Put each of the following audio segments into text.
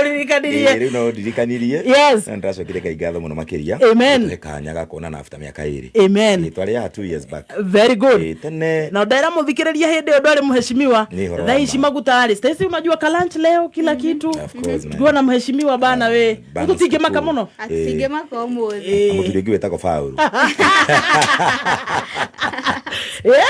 Ngũririkanirie. Rĩu no ndirikanirie. Yes. Na ndĩracokire Ngai ngatho mũno makĩria. Amen. Tũhe kanya ga kuonana after mĩaka 2. Amen. Twarĩ haha 2 years back. Very good. Tene. Na ndaira muthikiriria hindi ĩyo ndwarĩ mheshimiwa. Nĩ ũhoro Thaa wa ici ma. maguta rĩ, Stacy, unajua ka lunch leo kila kitu. Of course, man. Tukiwa na mheshimiwa bana we. Bana Tũtingĩmaka sikukuu. mũno. Atingĩmaka ũmũthĩ. Na mũthuri ũngĩ wĩtagwo Paul. Yeah?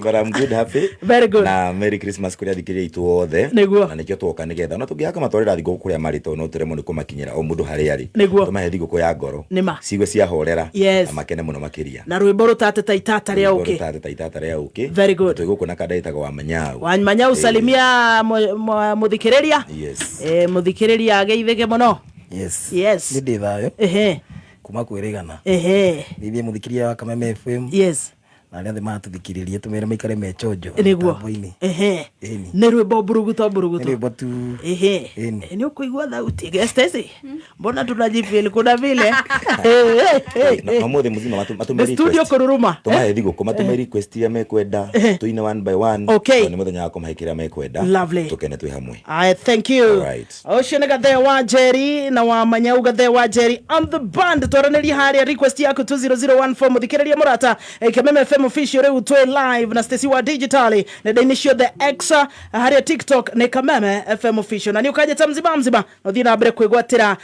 But I'm good, happy. Very good. Na Merry Christmas kũrĩ athikĩrĩria aitũ othe. Nĩguo. Na nĩkĩo twoka nĩgetha ona tũngĩhaka matwarĩra thigũkũ kũrĩa marĩ tondũ no tũremwo nĩ kũmakinyĩra o mũndũ harĩa arĩ. Nĩguo. Tũmahe thigũkũ ya ngoro. Nĩma. Cigue ciahorera. Yes. Na makene mũno makĩria. Na rwĩmbo rũtate ta itata rĩa Rwĩmbo ũkĩ. rũtate ta itata rĩa ũkĩ. Very good. Twĩ gũkũ na kanda ĩtagwo Wamanyau. Wamanyau, salimia muthikĩrĩria. Yes. Muthikĩrĩria ageithĩke mũno. Yes. Yes. Nĩ ndĩ thayũ. Ehe. Kuma kwĩrĩgana. Ehe. Ndeithie mũthikĩria wa Kameme FM. Yes. Na arĩa othe maratũthikĩrĩria tũmere maikare me chonjo. Nĩguo. Mĩtambo-inĩ. Ehe. Ĩni. Nĩ rwĩmbo mburuguto Nĩ mburuguto. rwĩmbo tu. Ehe. Ĩni. Nĩ ũkũigua thauti. Stacy, mbona tunajifeel kuna vile Na ũmũthĩ mũzima matũme The studio request. kũruruma. Tũmahe thigũkũ, matũme request iria mekwenda, tũine one by one. Okay. Tondũ nĩ mũthenya wa kũmahe kĩrĩa mekwenda. Lovely. Tũkene twĩ hamwe. I thank you. Alright. Ũcio nĩ Gathee wa Njeri na wa Manyau, Gathee wa Njeri on the band. Twaranĩria harĩa request yaku 20014, mũthikĩrĩria mũrata. Kameme FM official rĩu twĩ live na Stacy wa digital nenda-inĩ ciothe, X, harĩa TikTok nĩ Kameme FM official, na nĩ ũkanjĩta mzima mzima na ũthiĩ na mbere kwĩgwatĩra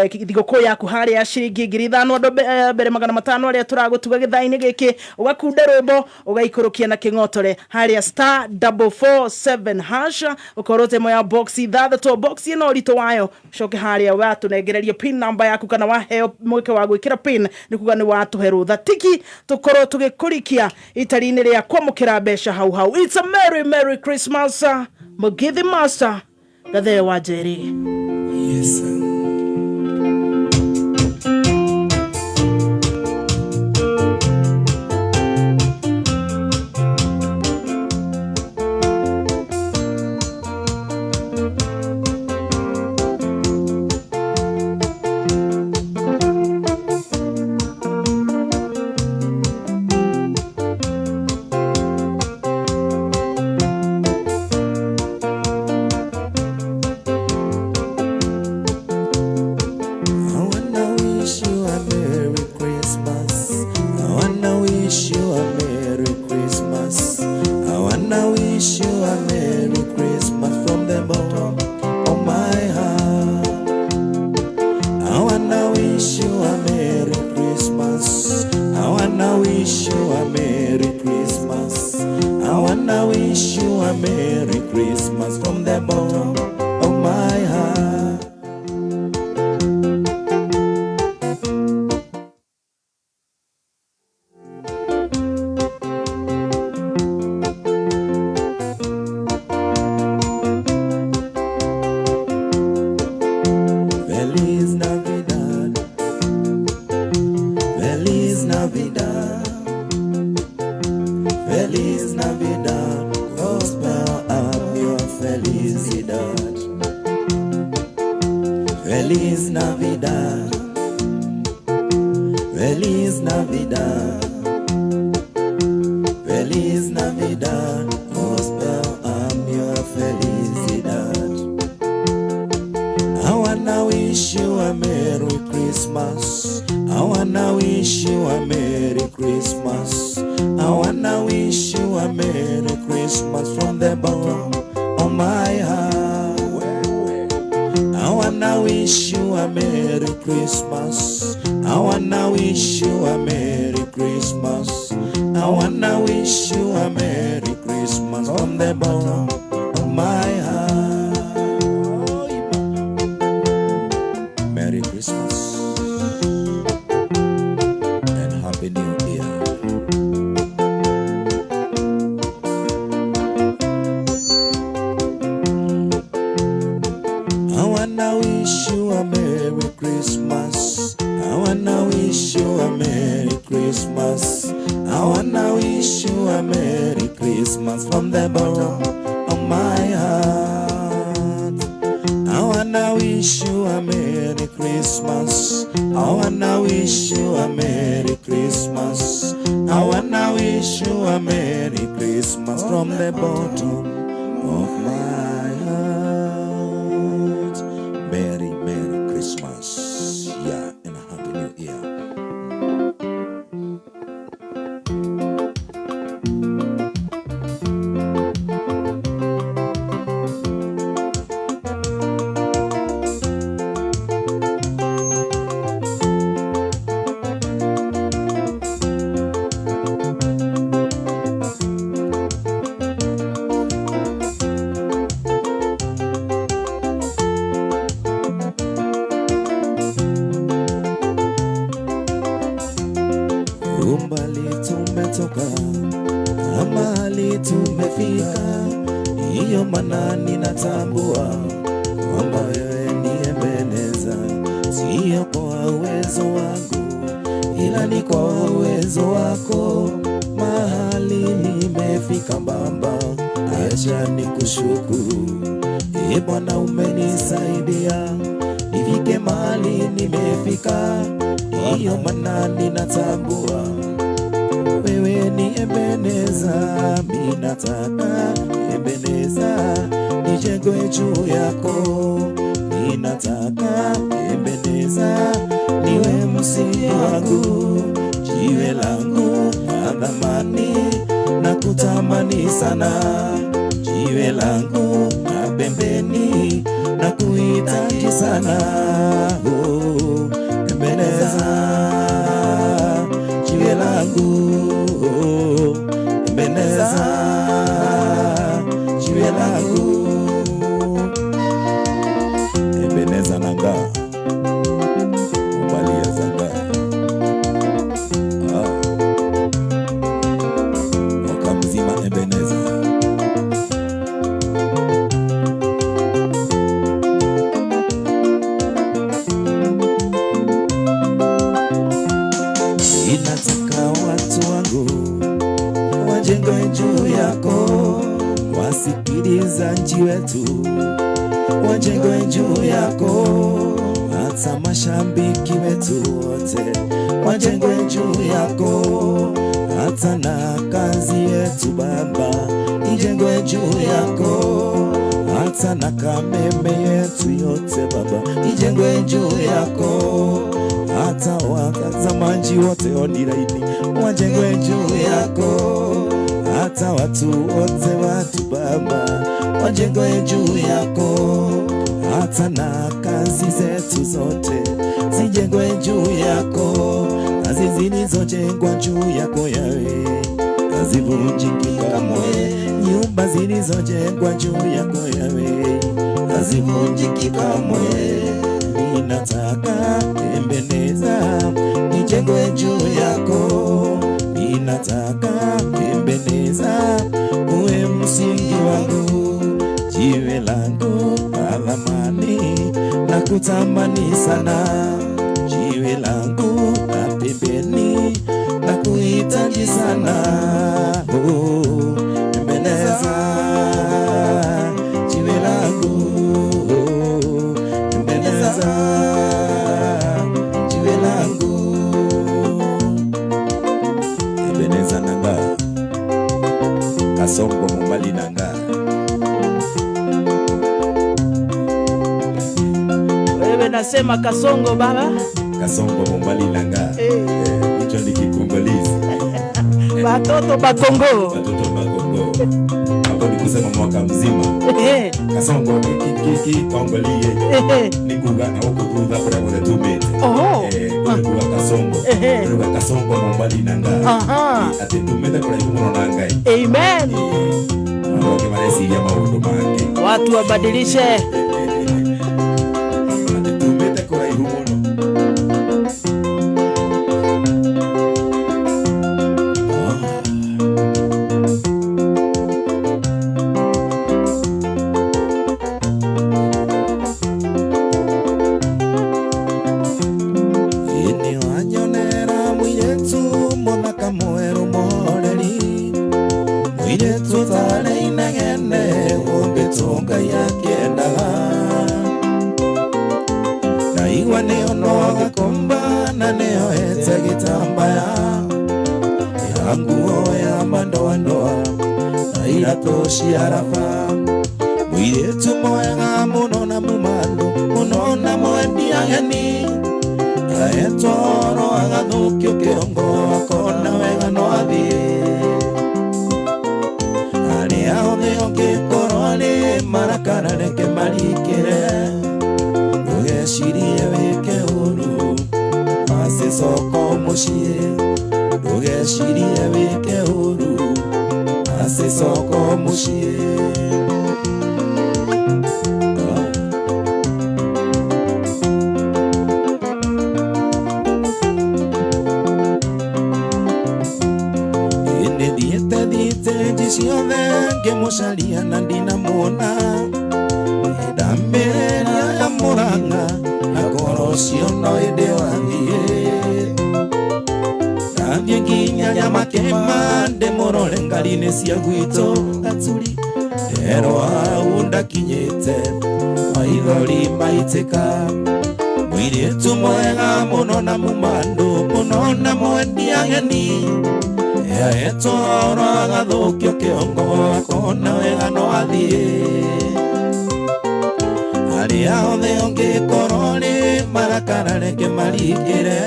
thigũkũ yaku harĩa ciringi 5,000, andũ mbere 500 arĩa tũragũtuga gĩthaa-inĩ gĩkĩ, ũgakunda rwĩmbo ũgaikũrũkia na kĩng'otore harĩa *447# ũkorwo temo ya box ithathatũ, box ĩno ũritũ wayo, ũcoke harĩa watũnengereria pin number yaku kana waheo mweke wa gwĩkĩra pin, nĩ kuga nĩ watũhe rũtha tiki tũkorwo tũgĩkũrikia itari-inĩ rĩa kwamũkĩra mbeca hau hau. It's a merry merry Christmas. Mugithi Master, Gathee wa Njeri. Yes. I wanna wish you a Merry Christmas. I wanna wish you a Merry Christmas. I wanna wish you a Merry Christmas from the bottom of my heart. I wanna wish you a Merry Christmas. I wanna wish you a Merry Christmas. I wanna wish you a Merry Christmas from the bottom of my heart. Feliz Navidad. Feliz Navidad. Feliz Navidad. Prosper año felicidad. Feliz Navidad. Feliz Navidad. Feliz Navidad. Prosper año felicidad. I wanna wish you a Merry Christmas. I wanna wish you a Merry Christmas. I wanna wish you a Merry Christmas from the bottom of my heart. I wanna wish you a Merry Christmas. I wanna wish you a Merry Christmas. I wanna wish you a Merry Christmas from the bottom of my heart. Merry Christmas and Happy New Year. I wanna wish you a Merry Christmas. I wanna wish you a Merry Christmas. I wanna wish you a Merry Christmas from the bottom of my heart. I wanna wish you a Merry Christmas. I wanna wish you a Merry Christmas. I wanna wish you a Merry Christmas from the bottom of my heart. Mahali tumefika, hiyo maana ninatambua kwamba wewe ni Ebeneza, sio kwa uwezo wangu, ila ni kwa uwezo wako. Mahali nimefika Baba, acha nikushukuru. E Bwana, umenisaidia nifike mahali nimefika, hiyo maana ninatambua wewe ni Ebeneza. Mimi nataka Ebeneza, nijengwe juu yako. Ninataka Ebeneza, niwe msingi wangu, jiwe langu la thamani, na kutamani sana, jiwe langu la pembeni, na kuhitaji sana. Oh, Ebeneza, jiwe langu, oh, Ebeneza, jiwe langu. Ebeneza nanga ubalia zanga. Ah. Mwaka mzima Ebeneza. Ninataka watu wangu wajengwe juu yako, wasikilizaji wetu wajengwe juu yako, hata mashabiki wetu wote wajengwe juu yako, hata na kazi yetu Baba ijengwe juu yako, hata na Kameme yetu yote Baba ijengwe juu yako, hata watazamaji wote online wajengwe juu yako, hata watu wote watu Baba wajengwe juu yako, hata na kazi zetu zote zijengwe juu yako, kazi zilizojengwa juu yako Yawe hazivunjiki kamwe, nyumba zilizojengwa juu yako Yawe hazivunjiki kamwe. Ninataka Ebeneza, nijengwe juu yako. Ninataka Ebeneza, uwe msingi wangu, jiwe langu la thamani, na kutamani sana, jiwe langu la pembeni, na kuhitaji sana. Oh, Ebeneza, jiwe langu, oh, Ebeneza, jiwe langu. Ebeneza nanga Kasongo mobali nanga. Wewe nasema Kasongo baba. Kasongo mobali nanga. Eh. Hicho ni Kikongolese. Watoto ba Kongo. Watoto ba Kongo. Hapo ni kusema mwaka mzima. Kasongo kiki kongolie. Ni kuga na huko thutha kuria guothe tumite. Oho. Kũrĩ kuga Kasongo. Kũrĩ kuga Kasongo mobali nanga. Atĩ tumĩte kũraihu mũno na Ngai. Amen. Andũ angĩ mareciria maũndũ mangĩ. Watu wabadilishe. Atĩ tumĩte kũraihu mũno. Ĩnĩ wanyonera mũirĩtu mũthaka mwerũ mũhoreri, mũirĩtu ũtarĩ inegene ũmbĩtwo Ngai akĩendaga, ndaigua nĩonoga kũmba na nĩohete gĩtambaya ya nguo ya mandoandoa na iratũ cia raba, mũirĩtu mwega mũno na mũmandu mũno na mwendi ageni, aetwo agathũkio kĩongo akona wega no athiĩ, arĩa othe ũngĩkorwo arĩ marakara reke marikĩre, ndũgecirie wĩke ũru macicoka mũciĩ, ndũgecirie wĩke ũru macicoka mũciĩ. Nĩ thiĩte thiĩte nji ciothe Ndamũcaria na ndinamuona ndambĩrĩria ya Murang'a na ngoro ũcio no ĩndĩ wathiĩ ndathiĩ nginya Nyamakema ndĩmũrore ngari-inĩ cia gwitũ Gaturi nderwo hau ndakinyĩte maithori maitĩka mũirĩtu mwega mũno na mũmandũ mũno na mwendi ageni ahetwo oro agathũkio kĩongo akona wega no athiĩ arĩa othe ũngĩkorwo rĩ marakara reke marikĩre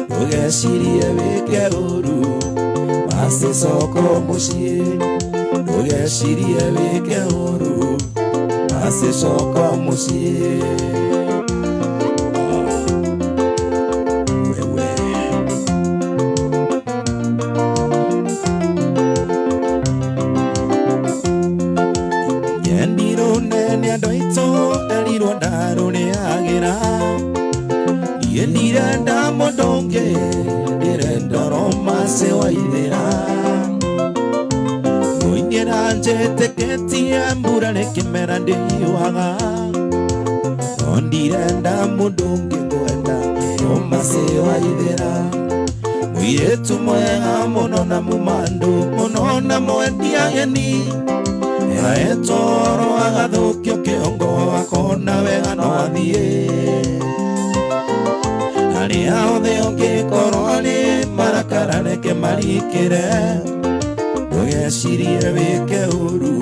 ndũgecirie wĩke ũru macicoko mũciĩ ndũgecirie wĩke ũru macicoko mũciĩ. Wewe nyendirwo nene andũ aitũ nderirwo ndarũrĩagĩra niĩ ndirenda mũndũ ũngĩ ndĩrenda oro macĩ waithĩra mũinĩra njĩtĩkĩtie mbura nĩ kĩmera ndĩhiũhaga no ndirenda mũndũ ũngĩ ngwenda ĩyo macĩ waithĩra mũirĩtu mwega mũno na mũmandũ mũno na mwendi ageni ahetwo oro agathũkio kĩongo akona wega no athiĩ arĩa othe ũngĩkorwo rĩ marakara reke marikĩre ndũgecirie wĩke ũru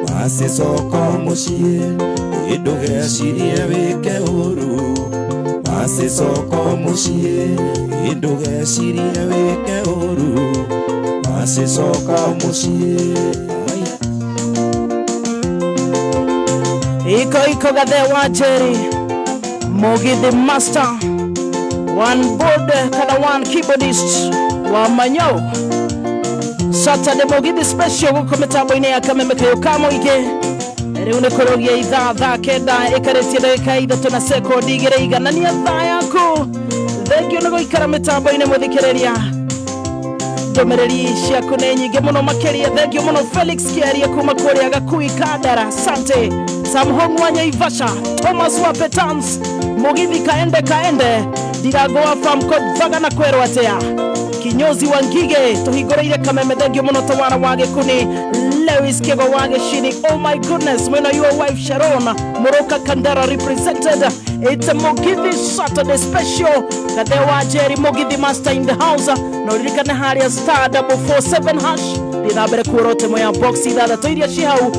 macicoko mũciĩ ndũgecirie wĩke ũru macicoko mũciĩ ndũgecirie wĩke ũru macicoko mũciĩ. Iko iko Gathe wa Njeri Mugithi Master one board kana one keyboardist wa Manyau Saturday Mugithi special guko mitambo-inĩ ya Kameme kayo ka mũingĩ rĩu nĩ kũrogia ithaa thaa kenda ĩkarĩtie ndagĩka ithatũ na sekondi igĩrĩ iganania thaa yaku. Thengio nĩ gũikara mĩtambo-inĩ mũthikĩrĩria ndũmĩrĩri ciaku nĩ nyingĩ mũno makĩria. Thengio mũno Felix Kĩaria kuma kũrĩa Gakui Kandara, sante Samhong wa Nyaivasha, Thomas wa Petans, Mugithi kaende kaende, Ndirango wa Famco na kwerwo atia, Kinyozi wa Ngige tuhingũrĩire Kameme. Thengio mũno Tawara wa Gĩkuni, Lewis Kego wa Gĩcini. Oh my goodness, mwena your wife Sharon Muroka Kandara represented. It's a Mugithi Saturday special. Gathe wa Njeri Mugithi Master in the house. Na ũririkane harĩa star 447 hash thiĩ na mbere kuorwo temo ya box ithathatũ iria ci hau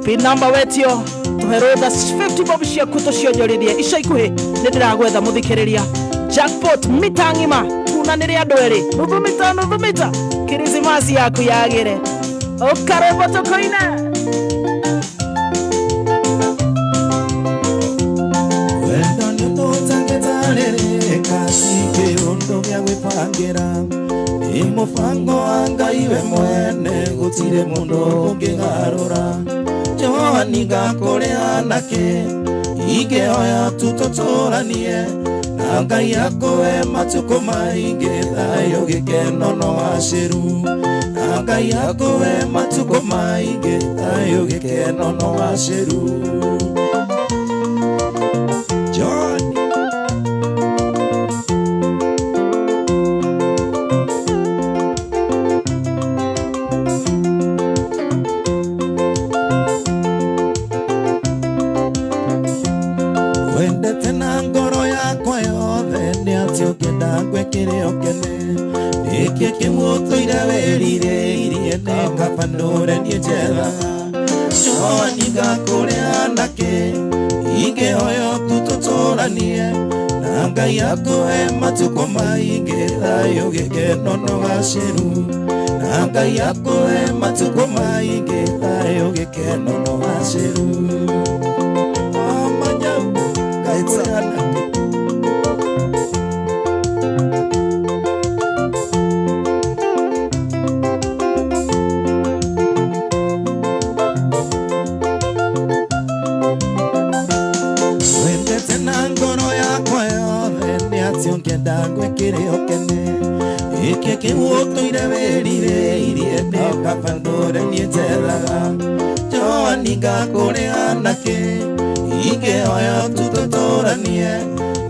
pin number wetio tuhe rũtha 50 bob ciaku tũcionjorithie ica ikuhĩ nĩ ndĩragwetha mũthikĩrĩria jackpot mita ng'ima tunanĩre andũ erĩ nuthu mita nuthu mita kirisimasi yaku yagĩre ũkarwĩmbo tũkũine. Wendo nĩ ũndũ ũtangĩtarĩrĩka ti kĩũndũ gĩa gwĩbangĩra nĩ mũbango wa Ngai we mwene gũtirĩ mũndũ ũngĩgarũra Joani ngakũrĩha nakĩ ingĩhoya tu tũtũranie na Ngai akũhe matukũ maingĩ thayũ gĩkeno no wacĩru na Ngai akũhe matukũ maingĩ thayũ gĩkeno no wacĩru. John wendete na ngoro yakwa yothe nĩ atĩ ũngĩenda ngwĩkĩre ũkene nĩkĩ kĩu ũtũire wĩrirĩirie nĩ kaba ndũre niĩ njethaga Joani ngakũrĩha nakĩ ingĩhoya tu tũtũranie na Ngai akũhe matukũ maingĩ thayũ gĩkeno no gacĩru na Ngai akũhe matukũ maingĩ thayũ gĩkeno no gacĩru. Manyau ngakũrĩha nakĩ wendete na ngoro yakwa yothe nĩ atĩ ũngĩenda ngwĩkĩre ũkene nĩkĩ kĩu ũtũire wĩrirĩirie nĩ kaba ndũre niĩ njethaga Joani ngakũrĩha nakĩ ingĩhoya tu tũtũranie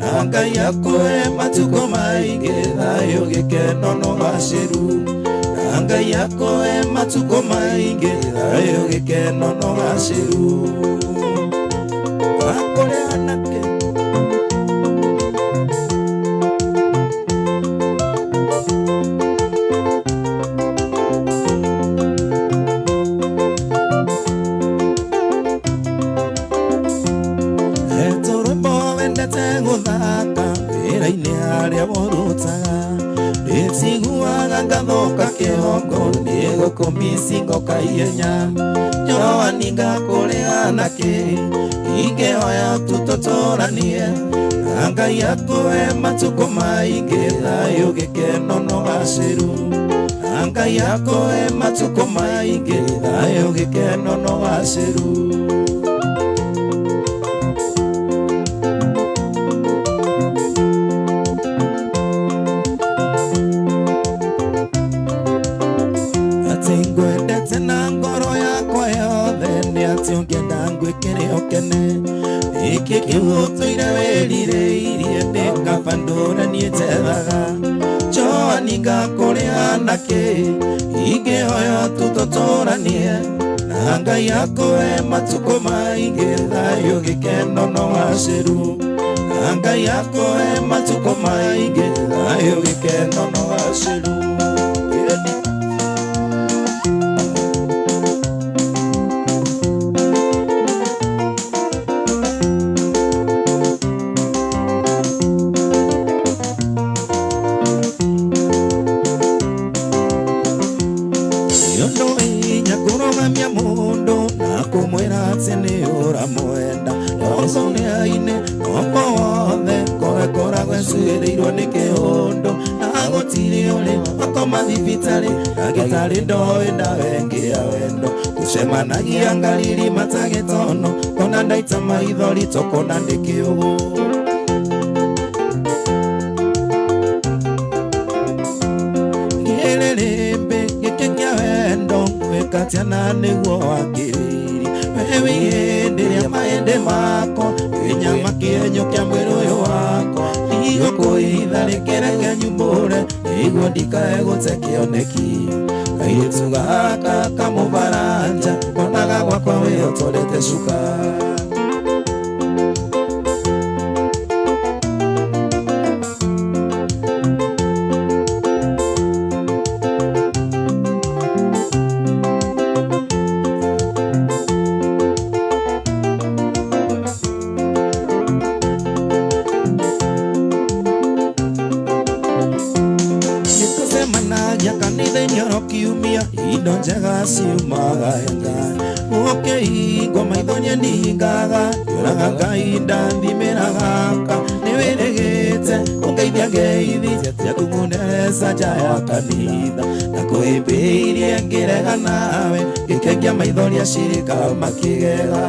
na Ngai akũhe matukũ maingĩ thayũ gĩkeno na ũgacĩru na Ngai akũhe matukũ maingĩ thayũ gĩkeno na ũgacĩru ngakũrĩha nakĩ. Komisi ngokaihenya Joani ngakũrĩha nakĩ ingĩhoya tu tũtũranie na Ngai akũhe matukũ maingĩ thayũ gĩkeno na ũgacĩru na Ngai akũhe matukũ maingĩ thayũ gĩkeno na ũgacĩru. Gĩkĩ kĩu ũtũire wĩrirĩirie nĩ kaba ndũre niĩ njethaga Joani ngakũrĩha nakĩ ingĩhoya tu tũtũranie na Ngai akũhe matukũ maingĩ thayũ gĩkeno na ũgacĩru na Ngai akũhe matukũ maingĩ thayũ gĩkeno na ũgacĩru. Ndagĩtarĩ ndoĩ ndawa ĩngĩ ya wendo tũcemanagia ngariri matagĩtono kona ndaita maithori tokona ndĩ kĩũgũ kĩrĩrĩmbĩ gĩkĩ kĩa wendo gwĩka na nĩguo wakĩrĩirie we wĩ hĩndĩ rĩa mahĩndĩ makwa wĩ nyama kĩenyũ kĩa mwĩrĩ ũyũ wakwa ndigũkũitha rĩkĩreke nyumbũre nĩguo ndikae gũte kĩoneki kairĩtu gaka kamũbaranja konaga gwakwa wĩhotorete cuka. Indo njega ciumaga henga ũkĩhingwo maitho nyeningaga njũraga Ngai ndathimĩra gaka nĩwĩrĩgĩte ũngeithia ngeithi ciaku nja ya kanitha na kũhĩmbĩirie ngĩrega nawe ngĩkengia maithori acirika makĩgega.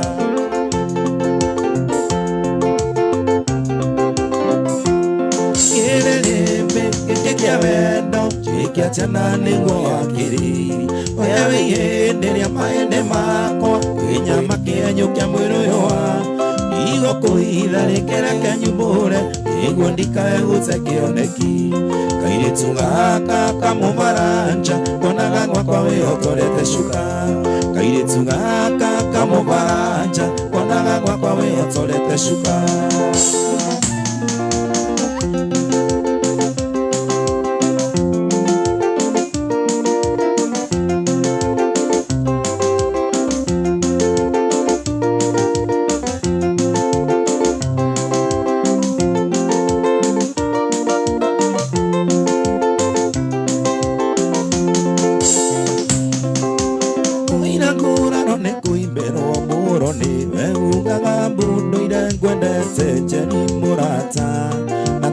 Kĩrĩrĩmbĩ gĩkĩ kĩa wendo gĩkĩa tena nĩguo wakĩrĩirie we wĩ hĩndĩ rĩa mahĩndĩ makwa wĩ nyama kĩenyũ kĩa mwĩrĩ ũyũ wakwa ndigũkũhitha rĩkĩreke nyumbũre nĩguo ndikae gũte kĩoneki kairĩtu gaka kamũbaranja konaga gwakwa wĩhotorete cuka kairĩtu gaka kamũbaranja konaga gwakwa wĩhotorete cuka.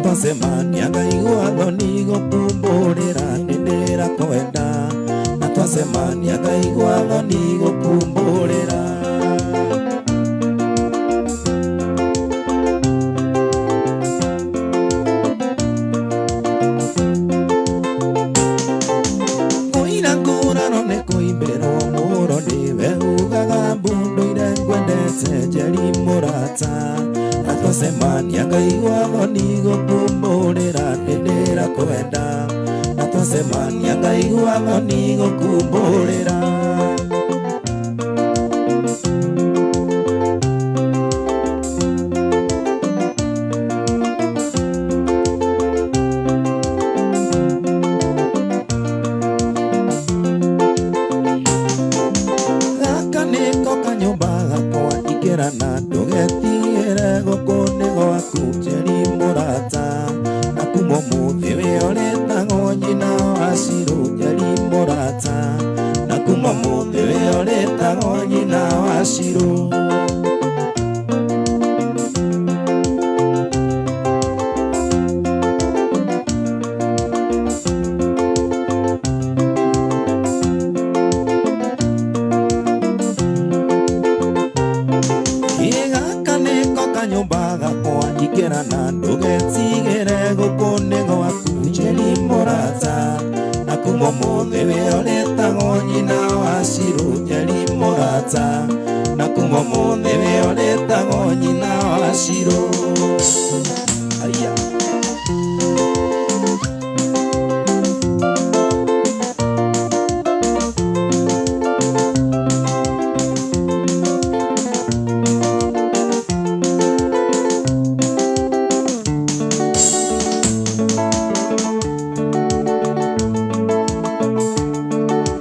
Twacemania ngaigua thoni gũkumbũrĩra nĩndĩrakwenda na twacemania ngaigua thoni gũkumbũrĩra. Twacemania ngaigua thoni gũkumbũrĩra nĩndĩrakwenda. Na twacemania ngaigua thoni gũkumbũrĩra. Gaka nĩko kanyũmba gakwa ingĩra na ndũgetigĩre gũkũ nĩ gwaku Njeri mũrata. Na kuma ũmũthĩ we ũrĩtagwo nyina wa Shiro Njeri mũrata. Na kuma ũmũthĩ we ũrĩtagwo nyina wa Shiro. Gaka nĩko kanyũmba gakwa ingĩra na ndũgetigĩre gũkũ nĩ gwaku Njeri mũrata. Na kuma ũmũthĩ we ũrĩtagwo nyina wa Shiro Njeri mũrata. Na kuma ũmũthĩ we ũrĩtagwo nyina wa Shiro. Aya.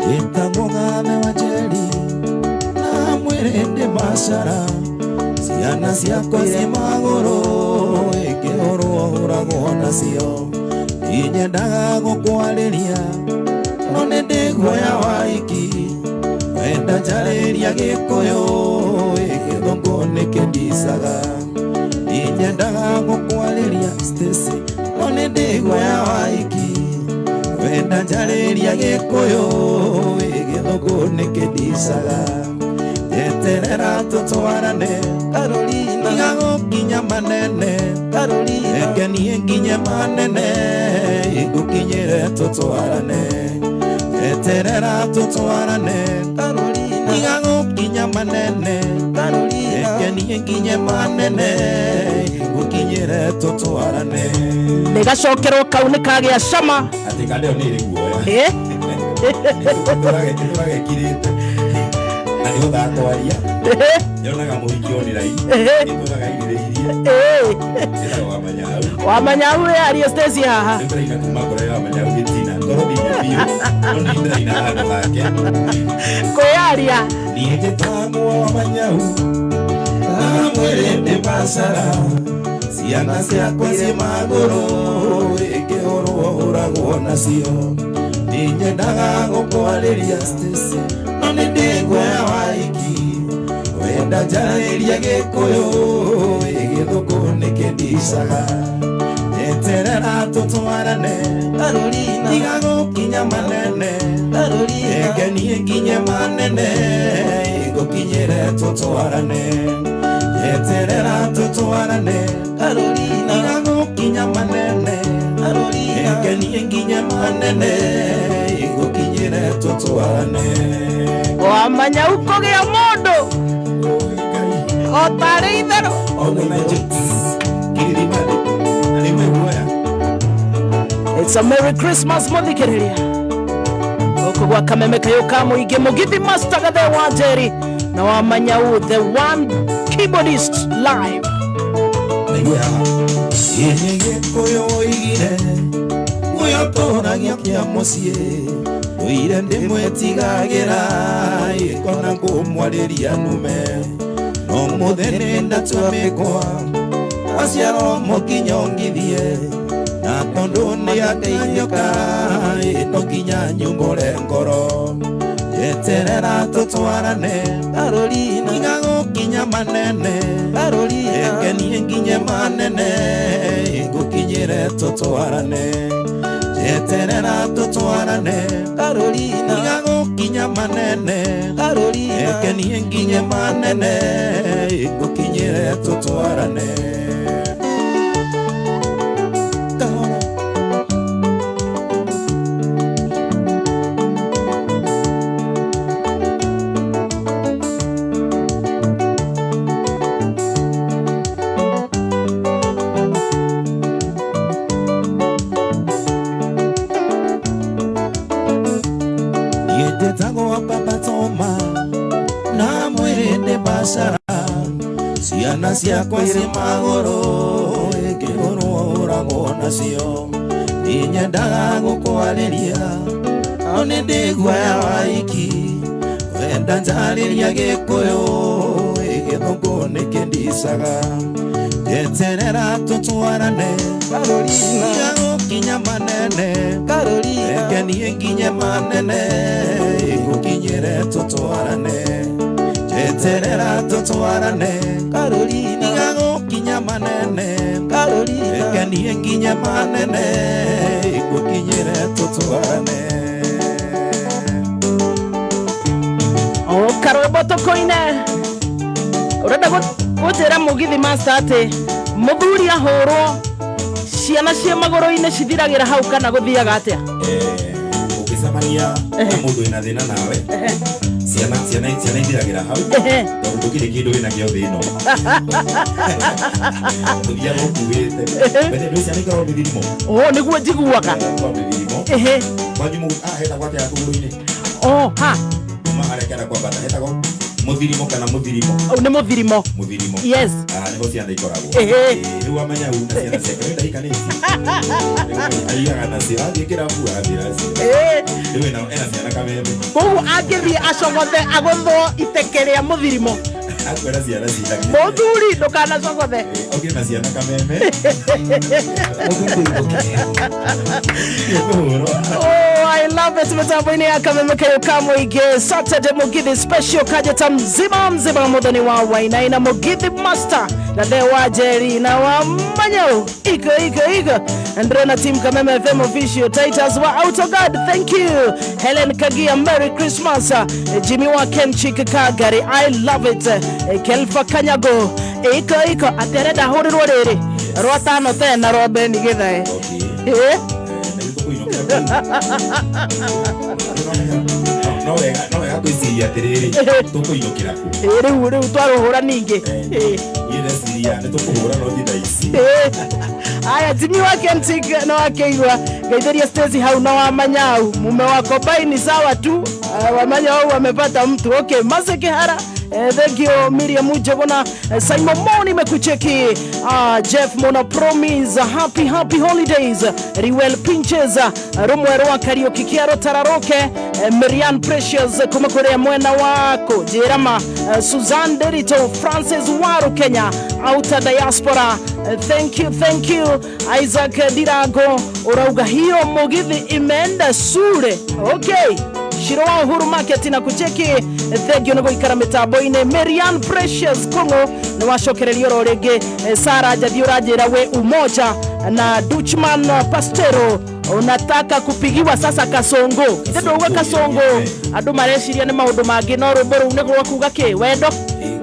Njĩtagwo Gathe wa Njeri na mwĩrĩ ndĩ macara. Ciana ciakwa ciĩ magũrũ ĩngĩhũrwo hũragwo nacio. Inyendaga gũkwarĩria no nĩ ndĩ guoya wa iki. Wenda njarĩria Gĩkũyũ ĩ gĩthũngũ nĩkĩndicaga. Inyendaga gũkwarĩria Stacy no nĩ ndĩ guoya wa iki. Wenda njarĩria Gĩkũyũ ĩ gĩthũngũ nĩkĩndicaga. Njeterera tũtwarane Carolina, tiga gũkinya manene. Carolina, Reke niĩ nginye manene ngũkinyĩre tũtwarane. Njeterera tũtwarane Carolina, tiga gũkinya manene. Carolina. Reke niĩ nginye manene ngũkinyĩre tũtwarane. Nĩ gacokerwo kau nĩ kagĩa cama. Atĩ kanda ĩyo nĩ ĩrĩ guoya. Ĩtũraga ĩkirĩte na nĩ ũthaa kwaria yonaga mũhiki onĩrai ĩtũraga irĩrĩirie ĩtagwo Wamanyau. Wamanyau ĩ aria Stacy haha. Nĩ ndĩraina kuma ngoro ya Wamanyau gĩtina ngoro thĩinĩ biũ no nĩ ndĩraina handũ hake. Kwĩyaria. Niĩ njĩtagwo Wamanyau na mwĩrĩ ndĩ macara. Ciana ciakwa ciĩ magũrũ ĩngĩhũrwo hũragwo nacio. Nĩnyendaga gũkwarĩria Stacy no nĩ ndĩ guoya wa iki. Wenda njarĩria Gĩkũyũ ĩ gĩthũngũ nĩkĩndicaga. Njeterera tũtwarane Carolina, tiga gũkinya manene. Carolina, Reke niĩ nginye manene ngũkinyĩre tũtwarane. Njeterera tũtwarane Carolina, tiga gũkinya manene. Carolina. Reke niĩ nginye manene ngũkinyĩre tũtwarane. Wamanyau kũgĩa mũndũ o tarĩ itherũ. It's a Merry Christmas mũthikĩrĩria. Gũkũ gwa Kameme kayũ ka mũingĩ Mũgithi Master Gathe wa Njeri na Wamanyau the one keyboardist live. Naigue haha. Ĩnĩ Gĩkũyũ oigire ũyũ tũragia kĩa mũciĩ ndũire ndĩmwĩtigagĩra ĩkona ngũmwarĩria nume. No mũthĩ nĩ ndatua mĩkwa waciarwo mũkinyongithie na tondũ nĩ akanyoka no nginya nyumbũre ngoro. Njeterera tũtwarane Carolina, tiga gũkinya manene. Carolina, Reke niĩ nginye manene ngũkinyĩre tũtwarane. Njeterera tũtwarane Carolina, tiga gũkinya manene. Carolina, Reke niĩ nginye manene ngũkinyĩre tũtwarane. Kahora. Ciakwa ciĩ magũrũ ĩngĩhũrwo hũragwo nacio. Ninyendaga gũkwarĩria no nĩ ndĩ guoya wa iki. Wenda njarĩria Gĩkũyũ Gĩthũngũ nĩkĩndicaga. Njeterera tũtwarane Carolina, tiga gũkinya manene. Carolina, Reke niĩ nginye manene ngũkinyĩre tũtwarane. Njeterera tũtwarane Carolina, tiga gũkinya manene. Carolina. Reke niĩ nginye manene ngũkinyĩre tũtwarane. O karwĩmbo tũkũine ũrenda gũnjĩra Mũgithi Master atĩ mũthuri ahũrwo ciana ciĩ magũrũ-inĩ cithiragĩra hau kana gũthiaga atĩa? Ũngĩcemania na mũndũ wĩna thĩna nawe, ciana ciana ciana ithiragĩra hau tondũ ndũkĩrĩ kĩndũ wĩnakĩo thĩ ĩno ũthiaga ũkuĩte. Bethe ndũ ciana ikoragwo mĩthirimo. O nĩguo njiguaga. Ikoragwo mĩthirimo. Kwanyu hetagwo atĩa kũgũrũ-inĩ? O ha. Kuma harĩa kĩanda kwambata hetagwo mũthirimo kana mũthirimo? Au nĩ mũthirimo. Mũthirimo. Yes. Ah, nĩho ciana ikoragwo. Rĩu wamenya u na ciana ciake we ndahikanĩtie. Rĩu aigaga nacio athiĩ kĩrabu athiĩ nacio. Rĩu ena ciana kameme. Koguo angĩthiĩ acogothe agũthwo iteke rĩa mũthirimo. Akwĩra ciana ciake. Mũthuri ndũkanacogothe. Oke na ciana kameme. Ũkũhũrwo. Oh, I love it. Mitambo-inĩ ya Kameme kayo ka mũingĩ Saturday Mugithi special kajeta mzima mzima muthoni wa Wainaina Mugithi Master na the wa Jerry na wa Manyau iko iko iko ndĩrona team Kameme FM official Titus wa Autoguard, thank you. Helen Kagia, Merry Christmas. Jimmy wa Kenchik Kagari, I love it. Kelfa Kanyago iko iko atĩarenda hũrĩrwo rĩrĩ rwa tano tena rwa Beni Githae. Okay. Na ithuĩ tũkũinũkĩra kũu. No wega no wega kwĩciria atĩrĩrĩ tũkũinũkĩra kũ. Rĩu rĩu twarũhũra ningĩ. Niĩ ndeciria nĩ tũkũhũra no ti thaa ici. Aya Jimmy wa Kentik no akeigua ngeithiria Stacy hau na wa Manyau mume wako bai ni sawa tu. Wamanyau wamepata mtu okay. Mase Kihara, thank you. Miriam Ujogona, Simon Moni mekucheki, Jeff Mona Promise, happy happy holidays. Riwel Pinches Rumwero wa Kariuki Kiaro Tararoke, Marian Precious kuma kuria mwena wako Jerama, Suzanne Derito, Francis Waru Kenya Outer Diaspora, thank you, thank you. Isaac Dirago urauga hiyo Mugithi imeenda sure. Okay, Shiro wa Uhuru Market na kucheki, thank you nĩ gũikara mĩtambo-inĩ. Marian Precious Kongo nĩ wacokereria oro rĩngĩ. Sara Njathi ũranjĩra we umoja na Dutchman Pastero unataka kupigiwa sasa kasongo ithe ndauga kasongo andũ mareciria nĩ maũndũ mangĩ no rwĩmbo rũu nĩ rwa kuga kĩ wendo.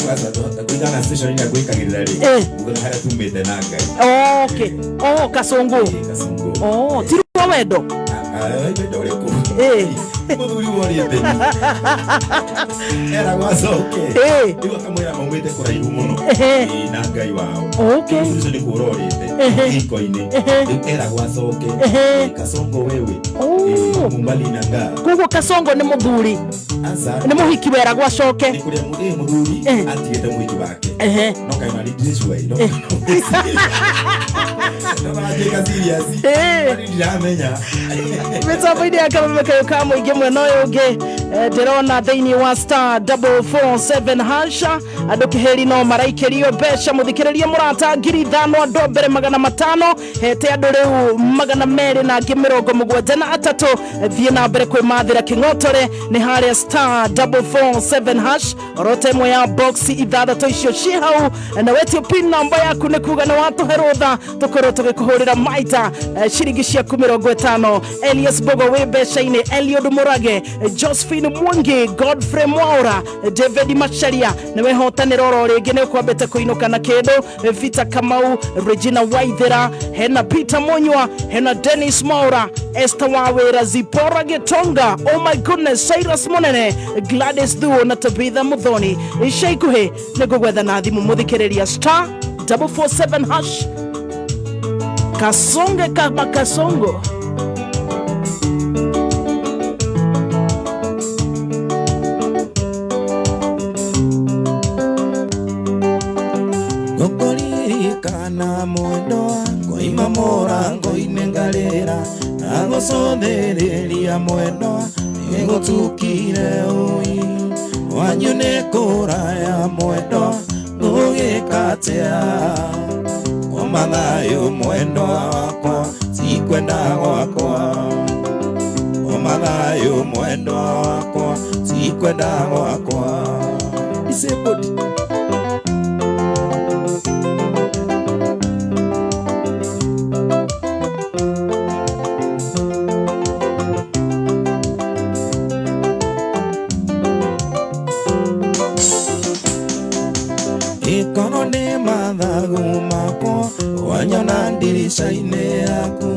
Kwanza kũringana na station ĩrĩa ngwĩkagĩrĩra rĩ, ugaga harĩa tumĩte na Ngai. Okay, oh, kasongo. Kasongo. Oh, ti rwa wendo. Wendo ũrĩkũ? Mũthuri worĩte eragwo acoke. Rĩu akamwĩra maumĩte kũraihu mũno. Na Ngai wao. Okay. Mũthuri ũcio nĩ kũra orĩte kĩhiko-inĩ. Rĩu eragwo acoke. Kasongo wewe. Oh. Mumbali na nga. Koguo kasongo nĩ mũthuri? Aca. Nĩ mũhiki weragwo acoke? Nĩ kũrĩa mũthuri atigĩte mũhiki wake. No kaĩ marindĩcua ĩ no maranjĩka serious. Rĩu ndiramenya. Mĩtambo-inĩ ya Kameme kayo ka mũingĩ mwena ũyũ ũngĩ, ndĩrona thĩinĩ wa star 447 hash andũ kĩhĩri no maraikĩrio mbeca mũthikĩrĩrie mũrata 5,000 andũ a mbere 500 hete andũ rĩu 200 na angĩ 73 thiĩ na mbere kwĩmathĩra kĩng'otore nĩ harĩa star 447 hash orote ĩmwe ya box ithathatũ icio ciĩ hau na wetio pin namba yaku nĩ kuga nĩ watũhe rũtha tũkorwo tũgĩkũhũrĩra maita ciringi ciaku 50. Elias Bogo wĩ mbeca-inĩ, Eliud Murage, Josephine Mwangi, Godfrey Mwaura, David Macharia nĩ wehotanĩra oro rĩngĩ nĩ ũkwambĩte kũinũka na kĩndũ. Peter Kamau, Regina Waithera, hena Peter Munyua, hena Dennis Mwaura, Esther Wawira, Zipora Gitonga, oh my goodness, Cyrus Munene, Gladys Thuo na Tabitha Muthoni. Ica ikuhĩ nĩ ngũgwetha na thimũ mũthikĩrĩria star 447 hash kasonge kama kasongo. Ndaririkana mwendwa ngoima mũrango-inĩ ngarĩra ndagũcũthĩrĩria mwendwa nĩgũtukire ũi wanyu nĩ kũraya mwendwa ngũgĩka atĩa koma thayũ mwendwa wakwa tikwenda gwakwa koma thayũ mwendwa wakwa tikwenda gwakwa Disabled. Ikono nĩ mathagu makwa wanyona ndirica-inĩ yaku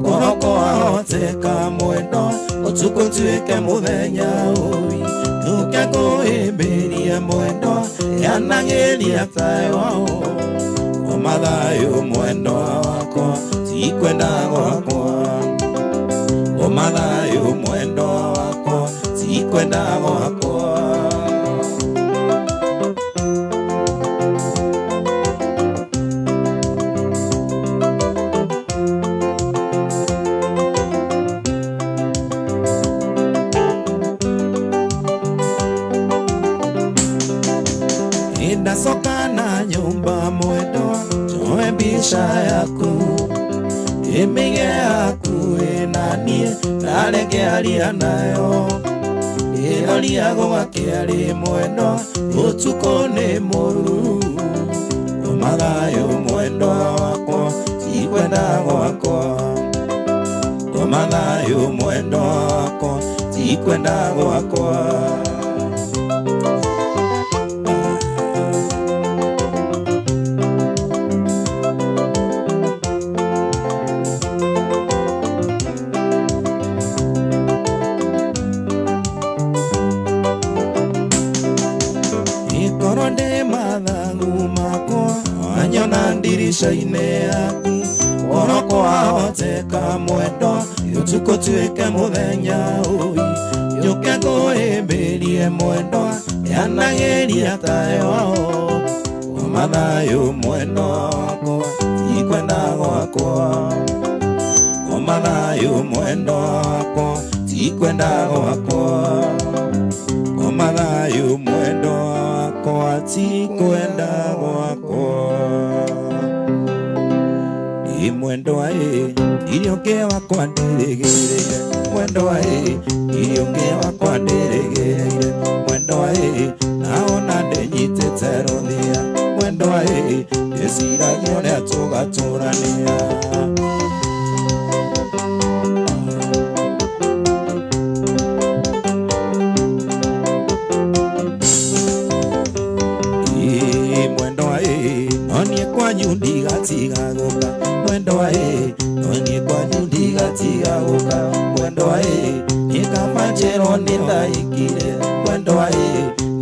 koroko wahoteka mwendwa ũtukũ tuĩke mũthenya ũi nũke kũhĩmbĩria mwendwa yanagĩria tayo koma thayũ mwendwa wakwa tikwenda gwakwa koma thayũ mwendwa wakwa tikwenda gwakwa. Ndacoka na nyũmba mwendwa njoe mbica yaku ĩmĩige hakuhĩ na niĩ ndareke aria nayo ĩroria gwakĩarĩ mwendwa ũtukũ nĩ mũru koma thayũ mwendwa wakwa tikwenda gwakwa koma thayũ mwendwa wakwa tikwenda gwakwa. Ikoro ndĩ mathagu makwa wanyona ndirica-inĩ yaku koroko wahoteka mwendwa ũtukũ tuĩke mũthenya ũi njũke ngũhĩmbĩrie mwendwa yanagĩria tayo koma thayũ mwendwa wakwa tikwenda gwakwa koma thayũ mwendwa wakwa tikwenda gwakwa koma thayũ mwendwa wakwa tikwenda gwakwa. Ĩ mwendwa ĩ ndirĩ ũngĩ wakwa ndĩrĩgĩrĩire mwendwa ĩ ndirĩ ũngĩ wakwa ndĩrĩgĩrĩire mwendwa ĩ naona ndĩnyitĩte rũthĩa mwendwa ĩ ndĩciragia ũrĩa tũgatũrania. Ĩ mwendwa ĩ no niĩ kwanyu ndigatiga gũka mwendwa ĩ no niĩ kwanyu ndigatiga gũka mwendwa ĩ nĩ kaba njĩrwo nĩ ndaikire mwendwa ĩ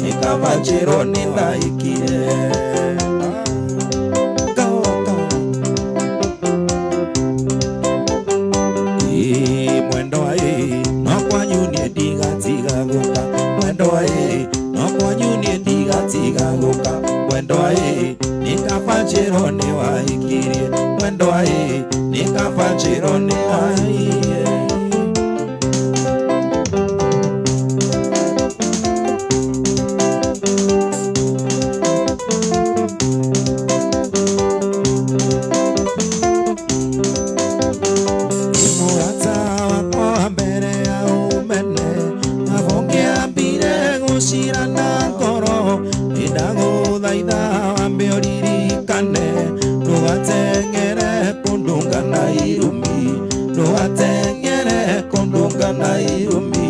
nĩ kaba njĩrwo nĩ ndaikire. Ĩ mwendwa ĩ no kwanyu niĩ ndigatiga gũka mwendwa ĩ no kwanyu niĩ ndigatiga gũka mwendwa ĩ nĩ kaba njĩrwo nĩ wahikirie mwendwa ĩ nĩ kaba njĩrwo nĩ wahikirie. Mũrata wakwa mbere ya ũmene abũngĩambire gũcira na ngoro ndagũthaitha wambe ũririkane ndũgateng'ere kũndũnga na irumi ndũgateng'ere kũndũnga na irumi.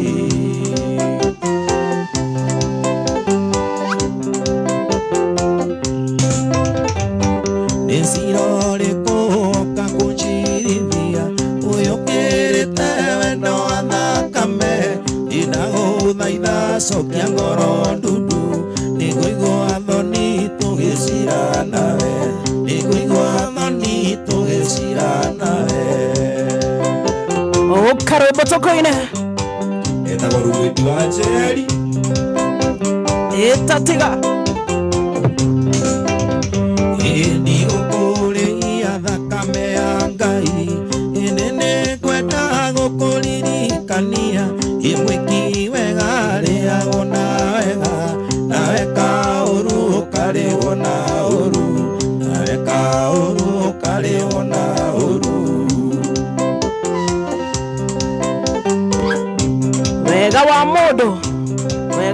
Nĩ cira ũrĩkũ woka kũnjirithia ũyũkĩrĩte wendo wa thakame ndagũthaitha cokia ngoro ndundu nĩngũigua thoni tũgĩcira nawe nĩngũigua thoni tũgĩcira nawe. Karwĩmbo tũkũine Etagwo Rugwĩti wa Njeri. Ĩtatiga. Ĩ ndigũkũ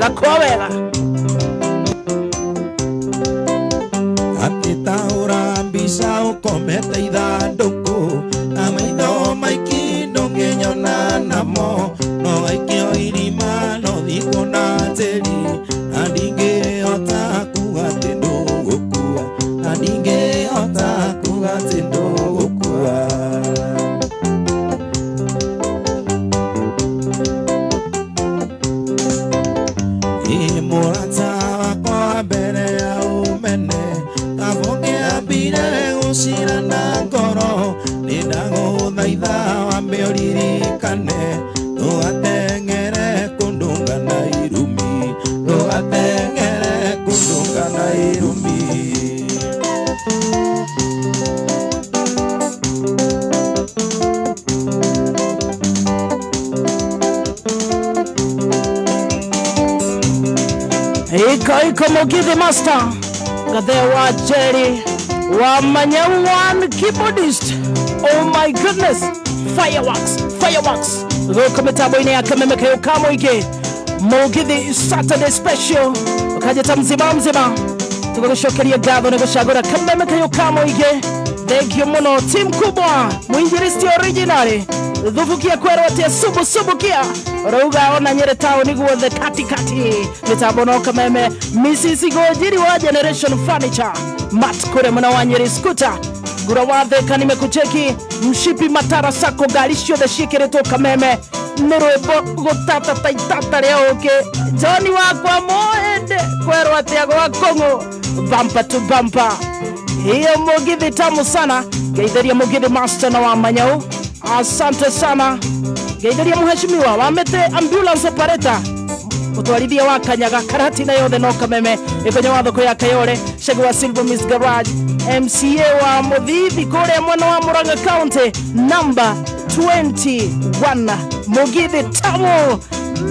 Wega kwa wega. Atitaura mbica ukomete ithandũkũ na maitho maiki ndũngĩnyona namo no aikio irima no thikwo na tĩri na ndingĩhota kuga atĩ ndũgũkua na ndingĩhota kuga atĩ ndũgũkua. Mũrata wakwa mbere ya ũmene kabũngĩambire gũcira na ngoro nĩndagũthaitha wambe ũririkane ndũgateng'ere kũndũnga na irumi ndũgateng'ere kũndũnga na irumi. Iko iko Mugithi Master Gathe wa Jerry wa Manyau one keyboardist. Oh my goodness, fireworks, fireworks. Gũkũ mĩtambo-inĩ ya Kameme Kayo ka mũingĩ Mugithi Saturday Special ũkanjĩta mzima mzima tũgagũcokeria ngatho nĩ gũcagũra Kameme Kayo ka mũingĩ. Thank you mũno team kubwa mwinjilisti original thubukia kwerwo atia subu subukia rauga ona Nyeri taũni guothe katikati mitambo no Kameme. Mrs Gojiri wa Generation Furniture Mat kure mwana wa Nyeri scooter ngura wa Thika nimekucheki mshipi matara sako ngari ciothe ciĩkĩrĩtwo Kameme nĩ rwĩmbo gũtata ta itata rĩa ũkĩ John wakwa mũhĩndĩ kwerwo atĩa gwa kũng'ũ bumper to bumper. Hiyo Mugithi tamu sana ngeitharia Mugithi Master na wa Manyau, asante sana. Ngeitharia mheshimiwa wa Mete ambulance operator mutwarithia wa Kanyaga Karatina yothe no Kameme ikonya wa thoko ya Kayore Shegu wa Silver Miss Garage MCA wa Muthithi kuria mwena wa Murang'a County number 21 Mugithi tamu.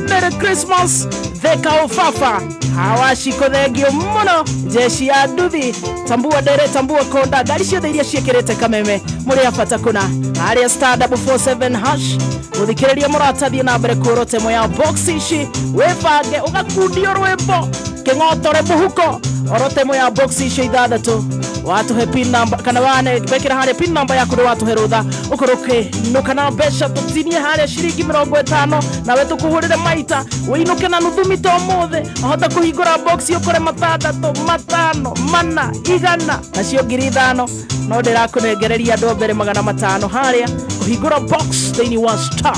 Merry Christmas Theka ufafa hawashiko thengio muno jeshi ya nduthi tambua ndere tambua konda ngari ciothe iria ciĩkĩrĩte Kameme mũrĩ a bata kũna harĩa star 447 hash mũthikĩrĩria mũratathiĩ na mbere kũrota ĩmwe ya box ici wĩbange ũgakundio rwĩmbo kĩng'otore mũhuko orote ĩmwe ya box icio ithathatũ watuhe pin number kana wane wekĩra harĩa pin number yaku watuhe rũtha ũkorwo ũkĩinũka na mbeca tũtinie harĩa ciringi 50 nawe tũkũhũrĩre maita wĩinũke na nuthu mita ũmũthĩ ahota kũhingũra box ũkore matandatũ matano mana igana nacio 5,000 no ndĩrakũnengereria andũ mbere 500 harĩa kũhingũra box thĩinĩ wa star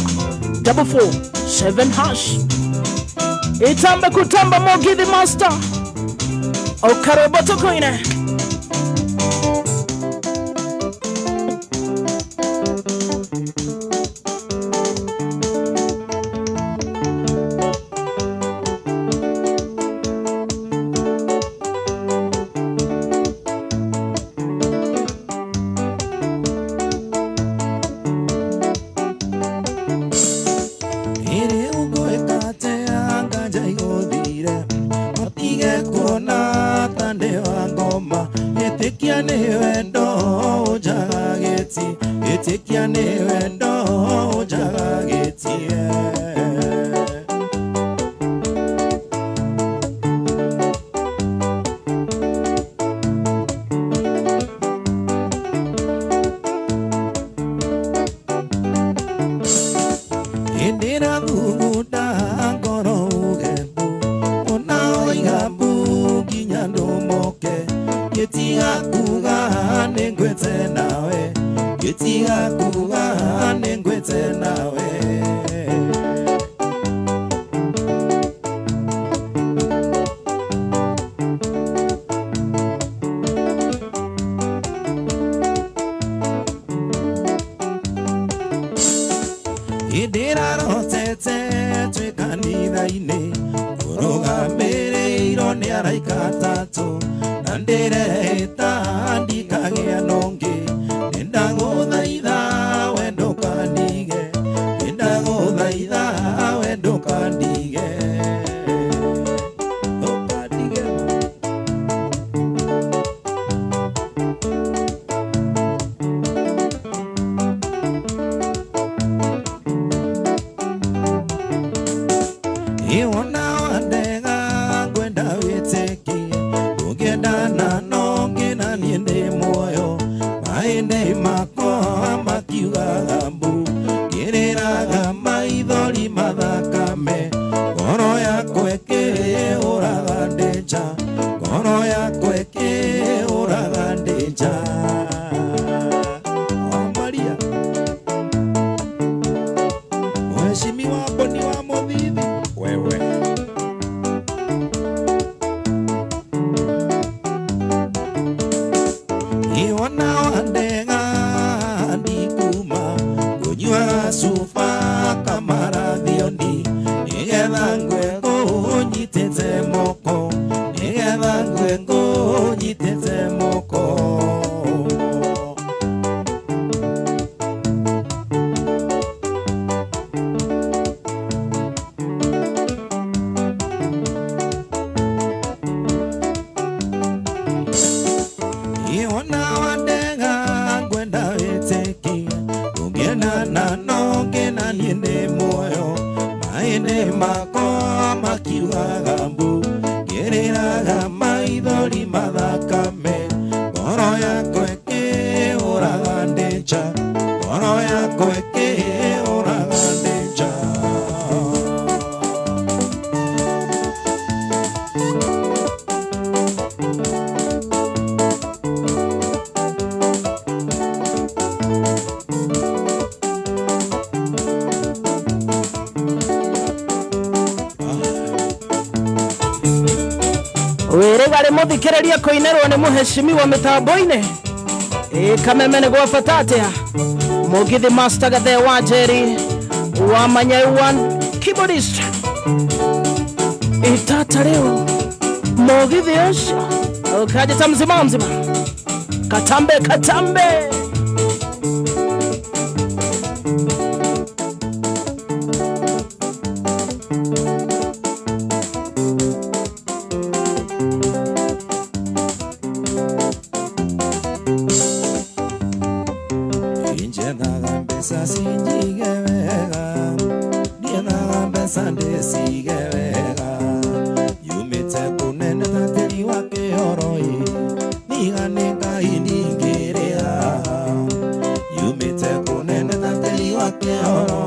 447 hash itambe kutamba Mugithi Master okarwĩmbo tũkũine. Iwona wandega Makwa makiugaga mbu ngĩrĩraga maithori mathakame ngoro yakwa ĩkĩũraga ndĩ nja ngoro yakwa ĩkĩũraga ndĩ nja. Wa Maria Mheshimiwa Boni wa Mũthithi Wewe. Iwona wandega ndikuma kunyua cuba kamarathioni nigetha ngwe ngũnyitĩte moko nigetha ngwe ngũnyitĩte moko. Iwona wandega ngwenda wĩtĩkie ũngĩendana no ngĩna niĩ ndĩ muoyo maĩndĩ makwa makiugaga mbu ngĩrĩraga maithori mathakame ngoro yakwa ĩkĩũraga ndĩ nja ngoro yakwa ĩkĩũraga ndĩ nja. Wĩrĩga rĩ mũthikĩrĩria kũinĩrwo nĩ mũheshimiwa mĩtambo-inĩ ĩ kameme nĩ gwa bata atĩa Mũgithi Master Gathe wa Njeri wa Manyau one keyboardist itata rĩu mũgithi ũcio ũkanjĩta mzima mzima katambe katambe. Injethaga mbeca cinjige wega ndiethaga mbeca ndĩcige wega yumĩte kũnene ta tĩri wa kĩoro ĩ niga nĩ Ngai ndingĩrĩha yumĩte kũnene ta tĩri wa kĩoro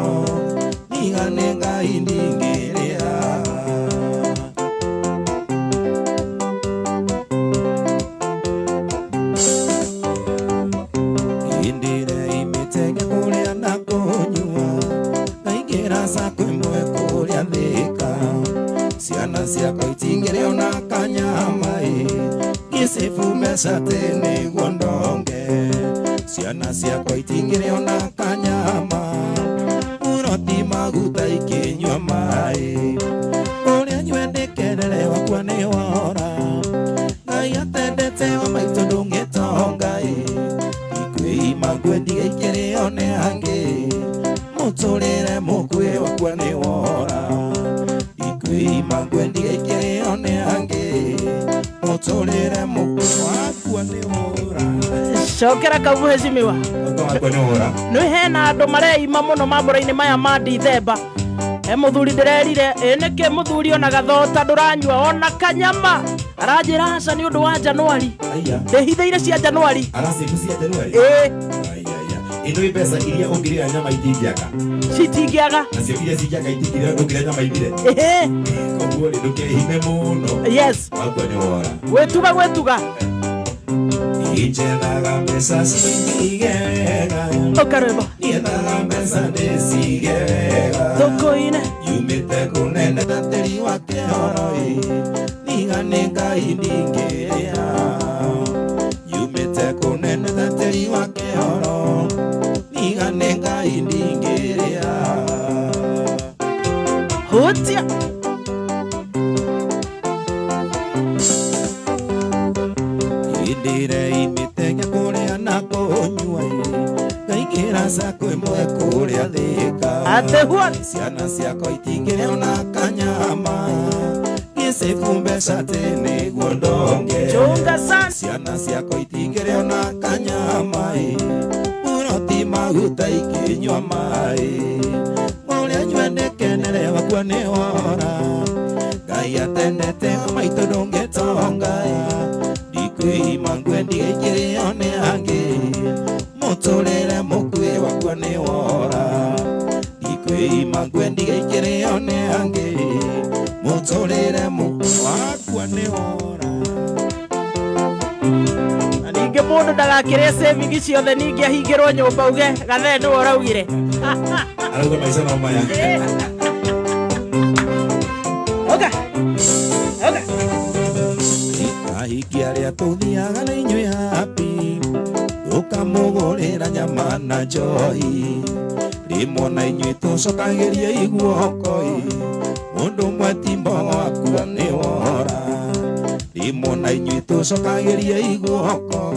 niga nĩ Ngai ndingĩrĩha. Indire imitege kũrĩa na kũnyua ngaingĩra sako ĩmwe kũrĩa Thĩka ciana ciakwa itingĩrĩ ona kanyama ĩ ngĩcibu mbeca atĩ nĩguo ndonge ciana ciakwa itingĩrĩ ona kanyama uroti maguta ikĩnyua maĩ kũrĩa nyue ndĩkerere wakwa nĩ wora Ngai atendete wa maitũ ndũngĩtonga ĩ ikwĩima ngwendiga ikĩrĩo nĩ angĩ mũtũrĩre mũkuĩ wakwa nĩ wora ikwĩima ngwendiga ikĩrĩo nĩ angĩ mũtũrĩre mũkuĩ wakwa nĩ wora. Cokera kau mũheshimiwa. Wakwa nĩ wora. Nĩ hena andũ mareima mũno mambũra-inĩ maya ma Dithemba he mũthuri ndĩrerire ĩ nĩkĩ mũthuri ona gathota ndũranyua ona kanyama aranjĩra aca nĩ ũndũ wa Januari Aya. ndĩhithĩire cia Januari Aracĩbu cia Januari. ĩ Aya aya. Ĩno ĩ mbeca iria ũngĩrĩa nyama itingĩaka. citingĩaga Nacio iria cingĩaka itingĩrĩa ndũngĩrĩa nyama ithire. ĩhĩ Koguo rĩ ndũkehime mũno. yes Wakwa nĩ wora. gwĩtuga gwĩtuga Injethaga mbeca cinjige wega ũkarwĩmbo niethaga mbeca ndĩcige wega tũkũine yumĩte kũnene ta tĩri wa kĩoro ĩ niga nĩ Ngai ndingĩrĩha yumĩte kũnene ta tĩri wa kĩoro niga nĩ Ngai ndingĩrĩha. hutia Indire imitege kũrĩa na kũnyua ĩ ngaingĩra sako ĩmwe kũrĩa Thĩka atĩ what ciana ciakwa itingĩrĩ ona kanyama ngĩcibu mbeca atĩ nĩguo ndonge chunga sana ciana ciakwa itingĩrĩ ona kanyama ĩ uroti maguta ikĩnyua maĩ ũrĩa nyue ndĩkenere wakua nĩ wora Ngai atendete maitũ ndũngĩtonga ĩ ndikwĩima ngwendiga ikĩrĩo nĩ angĩ mũtũrĩre Ndagakĩrĩe saving ciothe ningĩ ahingĩrwo nyũmba uge gathee nĩwe ũraugire. Arauga maica no maya. Oka. Oka. Ahiki arĩa tũthiaga na inyuĩ happy, tũkamũgũrĩra nyama na njohi, rĩmwe na inyuĩ tũcokagĩrie iguoko-ĩ, mũndũ ũmwe ti mbogo akua nĩ wora, rĩmwe na inyuĩ tũcokagĩrie iguoko,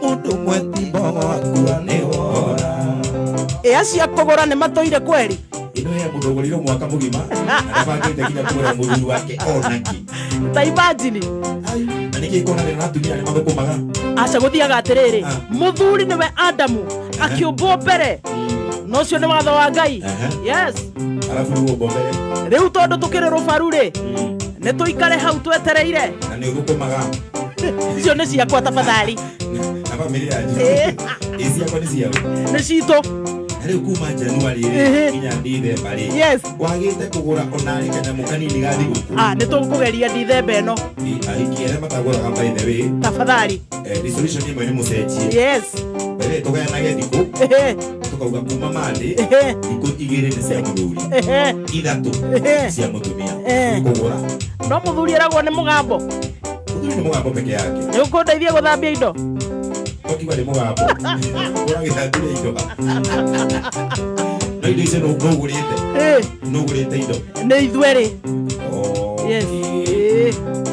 mũndũ ũmwe ti mbogo akua nĩ wora. Ĩ acio a kũgũra nĩ matũire kweri? Ĩno he mũndũ ũgũrĩirwo mwaka mũgima na ndabangĩte nginya kũgũra mũthuri wake onakĩ. Ta imagine. Na nĩkĩ ĩkona thĩna na atumia arĩa mathũkũmaga? Aca gũthiaga atĩrĩrĩ, mũthuri nĩwe Adamu akĩũmbwo mbere, na ũcio nĩ watho wa Ngai. Yes. Arabu rĩu ũmbwo mbere. Rĩu tondũ tũkĩrĩ rũbaru rĩ, nĩ tũikare hau twetereire. Na nĩ ũthũkũmaga. Icio nĩ ciakwa tafadhali. Na bamĩrĩ yanyu. Ĩ ciakwa nĩ ciao. Nĩ citũ. Na rĩu kuma January rĩ nginya Dithemba rĩ, Yes. wagĩte kũgũra onarĩ kanyamũ kanini ga thigũkũ. Ah, nĩ tũkũgeria Dithemba ĩno. Ahiki arĩa matagũraga by the way. Tafadhali. Resolution ĩmwe nĩ mũcenjie. Yes. By the way, tũgayanage thikũ. Tũkauga kuma Monday, thikũ igĩrĩ nĩ cia mũthuri. Ithatũ cia mũtumia. Kũgũra. No mũthuri eragwo nĩ mũgambo. Mũthuri nĩ mũgambo peke yake. Nĩ ũkũndeithia gũthambia indo? Ũkiuga nĩ mũgambo. Ũragĩthambia indo. No indo icio nũ ũgũrĩte? Nũ ũgũrĩte indo? Nĩ ithuerĩ. Yes.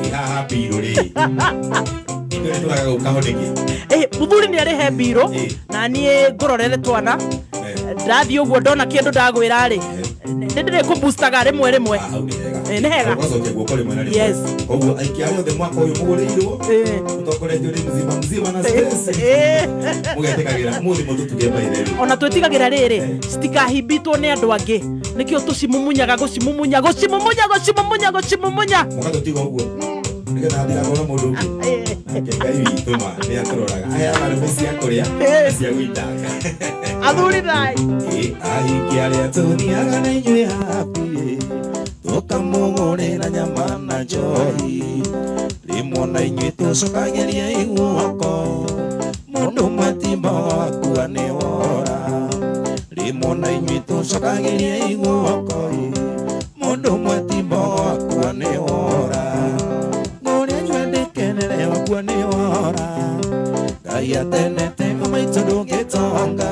Ĩ haha mbirũ rĩ. Ithuĩ nĩ tũraga gũka ho nĩkĩ? Mũthuri nĩ arĩhe mbirũ na niĩ ngũrorere twana. Ndathiĩ ũguo ndona kĩndũ ndagwĩra rĩ, nĩ ndĩrĩkũboostaga rĩmwe rĩmwe. Nĩ hega. Ũgacokia guoko rĩmwe na rĩmwe. Yes. Koguo aikia arĩa othe mwaka ũyũ mũgũrĩirwo, mũtongoretio nĩ mzima mzima na stress. Mũgetĩkagĩra mũthĩ mũtũtuge by the way. Ona twĩtigagĩra rĩrĩ, citikahimbitwo nĩ andũ angĩ. Nĩkĩo tũcimumunyaga, gũcimumunya, gũcimumunya, gũcimumunya, gũcimumunya. Mũgatũtiga ũguo. Nĩgetha hatigakorwo mũndũ ũngĩ. Nake Ngai witũ ma nĩ atũroraga. Aheaga arũme cia kũrĩa na cia gũitanga. Athuri thai. Ahiki arĩa tũthiaga na inyuĩ happy, tũkamũgũrĩra nyama na njohi, rĩmwe na inyuĩ tũcokagĩrie iguoko, mũndũ ũmwe ti mbogo akua nĩ wora, rĩmwe na inyuĩ tũcokagĩrie iguoko, mũndũ ũmwe ti mbogo akua nĩ wora, ngũrĩa nyue ndĩkenere wakua nĩ wora, Ngai atenete maitũ ndũngĩtonga,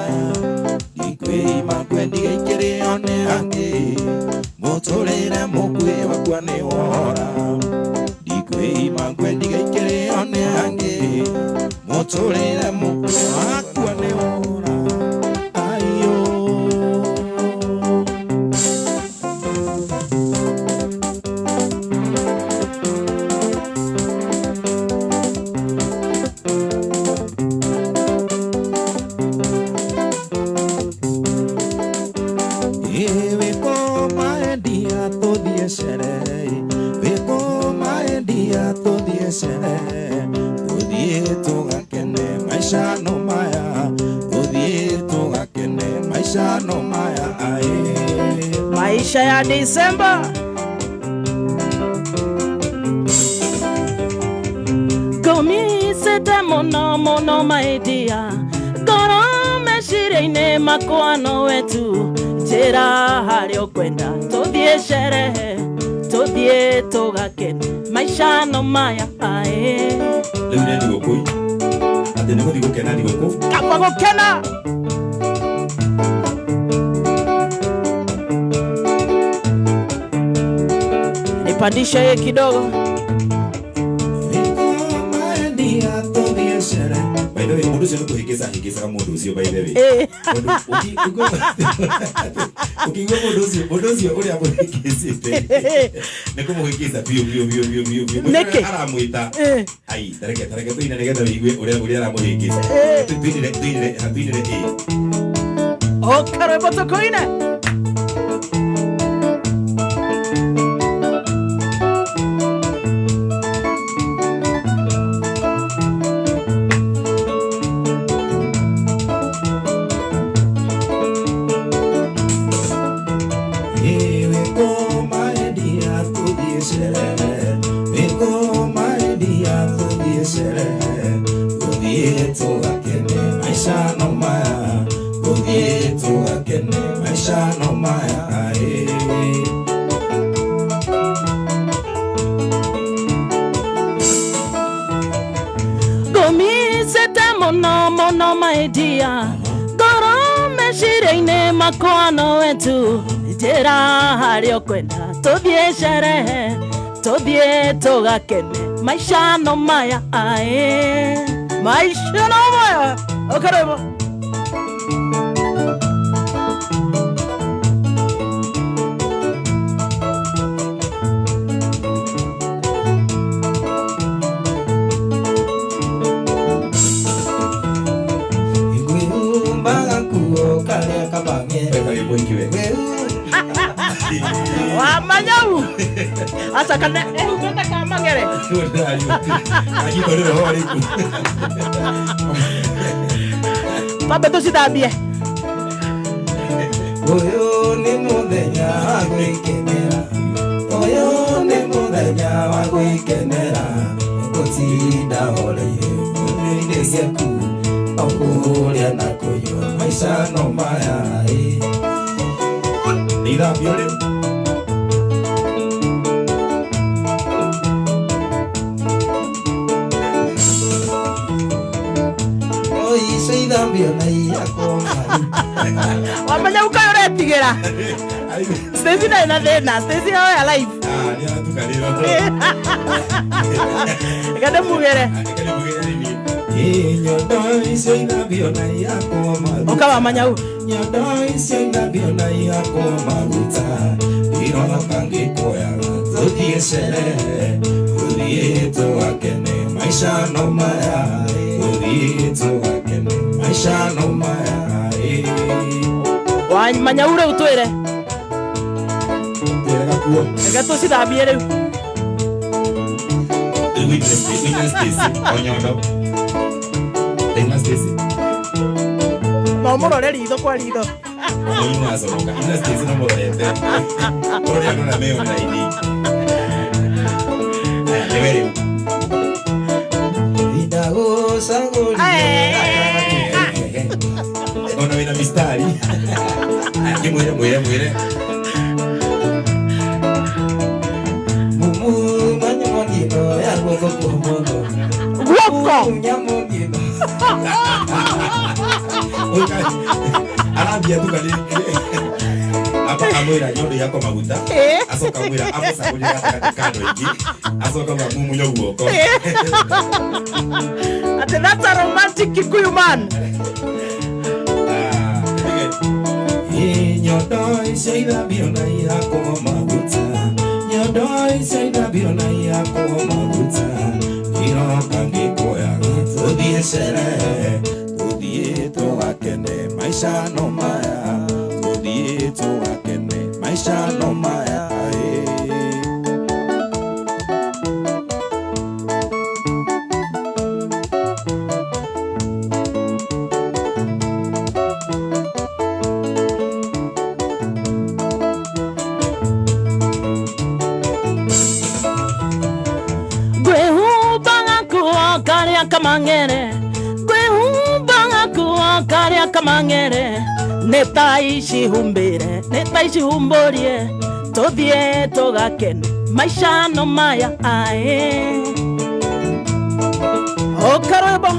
ndikwĩima ngwendiga ikĩrĩo nĩ angĩ, mũtũrĩre mũkuĩ wakua nĩ wora, ndikwĩima ngwendiga ikĩrĩo nĩ angĩ, mũtũrĩre mũkuĩ wakua nĩ wora. Ayo. Maisha ya Disemba. Gomisete mono mono my dear, ngoro meciria-inĩ makwa no we tu, njĩra harĩa ũkwenda tũthiĩ sherehe, tũthiĩ tũgakene, maica no maya ae. Rĩu nĩ thigũkũ, atĩ nĩ gũthiĩ gũkena thigũkũ. Kaba gũkena. Nipandishe hii kidogo. By the way, mũndũ ũcio nĩ kũhĩngĩca hĩngĩcaga mũndũ ũcio by the way. Ũkĩigua mũndũ ũcio ũrĩa mũhĩngĩcĩte nĩ kũmũhĩngĩca biũ biũ biũ biũ biũ biũ. Nĩkĩ? Aramwĩta ai tareke tũine nĩgetha wĩigue ũrĩa aramũhĩngĩca. Tũinĩre tũinĩre tũinĩre ĩ. Oka rwĩmbo tũkũine. Sherehe, my dear. Ngoro meciria-inĩ makwa nowe tu. Njĩra harĩa ũkwenda tũthiĩ sherehe, tũthiĩ tũgakene. Maisha no maya ae, maisha no maya. Okarebo. Wa manyau. Asa kana ehumete ka magere. Papa tucithambie. Ũyũ nĩ mũthenya wa gwĩkenera, ũyũ nĩ mũthenya wa gwĩkenera, gũtinda horeire thimũ-inĩ ciaku, no kũrĩa na kũnyua, maica no maya ĩ. Nĩ ithambio rĩu. Ithambio na iyakwo Wamenya ukayo ũretigĩra. Stacy ndarĩ na thĩna. Stacy oya live. Nĩ aratukanĩra. Reke ndĩmugĩre. Nyondo icio ithambio na iyakwo maguta. Ũka Wamanyau. Nyondo icio ithambio na iyakwo maguta. Iroka ngĩkuoyaga tũthiĩ sherehe, tũthiĩ tũgakene, maica no maya, tũthiĩ tũgakene, maica no maya. Wamanyau rĩu twĩre. Twĩre gakuo. Reke tũcithambie rĩu. Rĩu wĩtire Stacy o nyondo. Ndaima Stacy. No mũrore ritho kwa ritho. Ũyũ nĩ aconoka. Ina Stacy no mũrorete. Ũrĩa andũ arĩa me online. Aya, nĩwe rĩu. Ndagũcagũrire. Ona wĩna mistari. Aya, kĩmwĩre, mwĩre, mwĩre. Mumu manyamongino ya guoko kwa ũmotho. Guoko. Nyamongino. Arathiĩ atukanĩtie. Amba amwĩra nyondo yakwa maguta. Acoka amwĩra amũcagũrĩre gatagatĩ ka andũ aingĩ. Acoka auga mumunyo guoko. Ati that's a romantic Kikuyu man. Nyondo icio ithambio na iyakwo maguta. Nyondo icio ithambio na iyakwo maguta. Iroka ngĩkuoyaga tũthiĩ sherehe, tũthiĩ tũgakene, maica no maya, tũthiĩ tũgakene, maica no maya. Ngwĩhumba gakuo karĩa kamang'ere, ngwĩhumba gakuo karĩa kamang'ere, nĩ ta ici humbĩre, nĩ ta ici humbũrie, tũthiĩ tũgakene, maica no maya ae. Ũkarwĩmbo.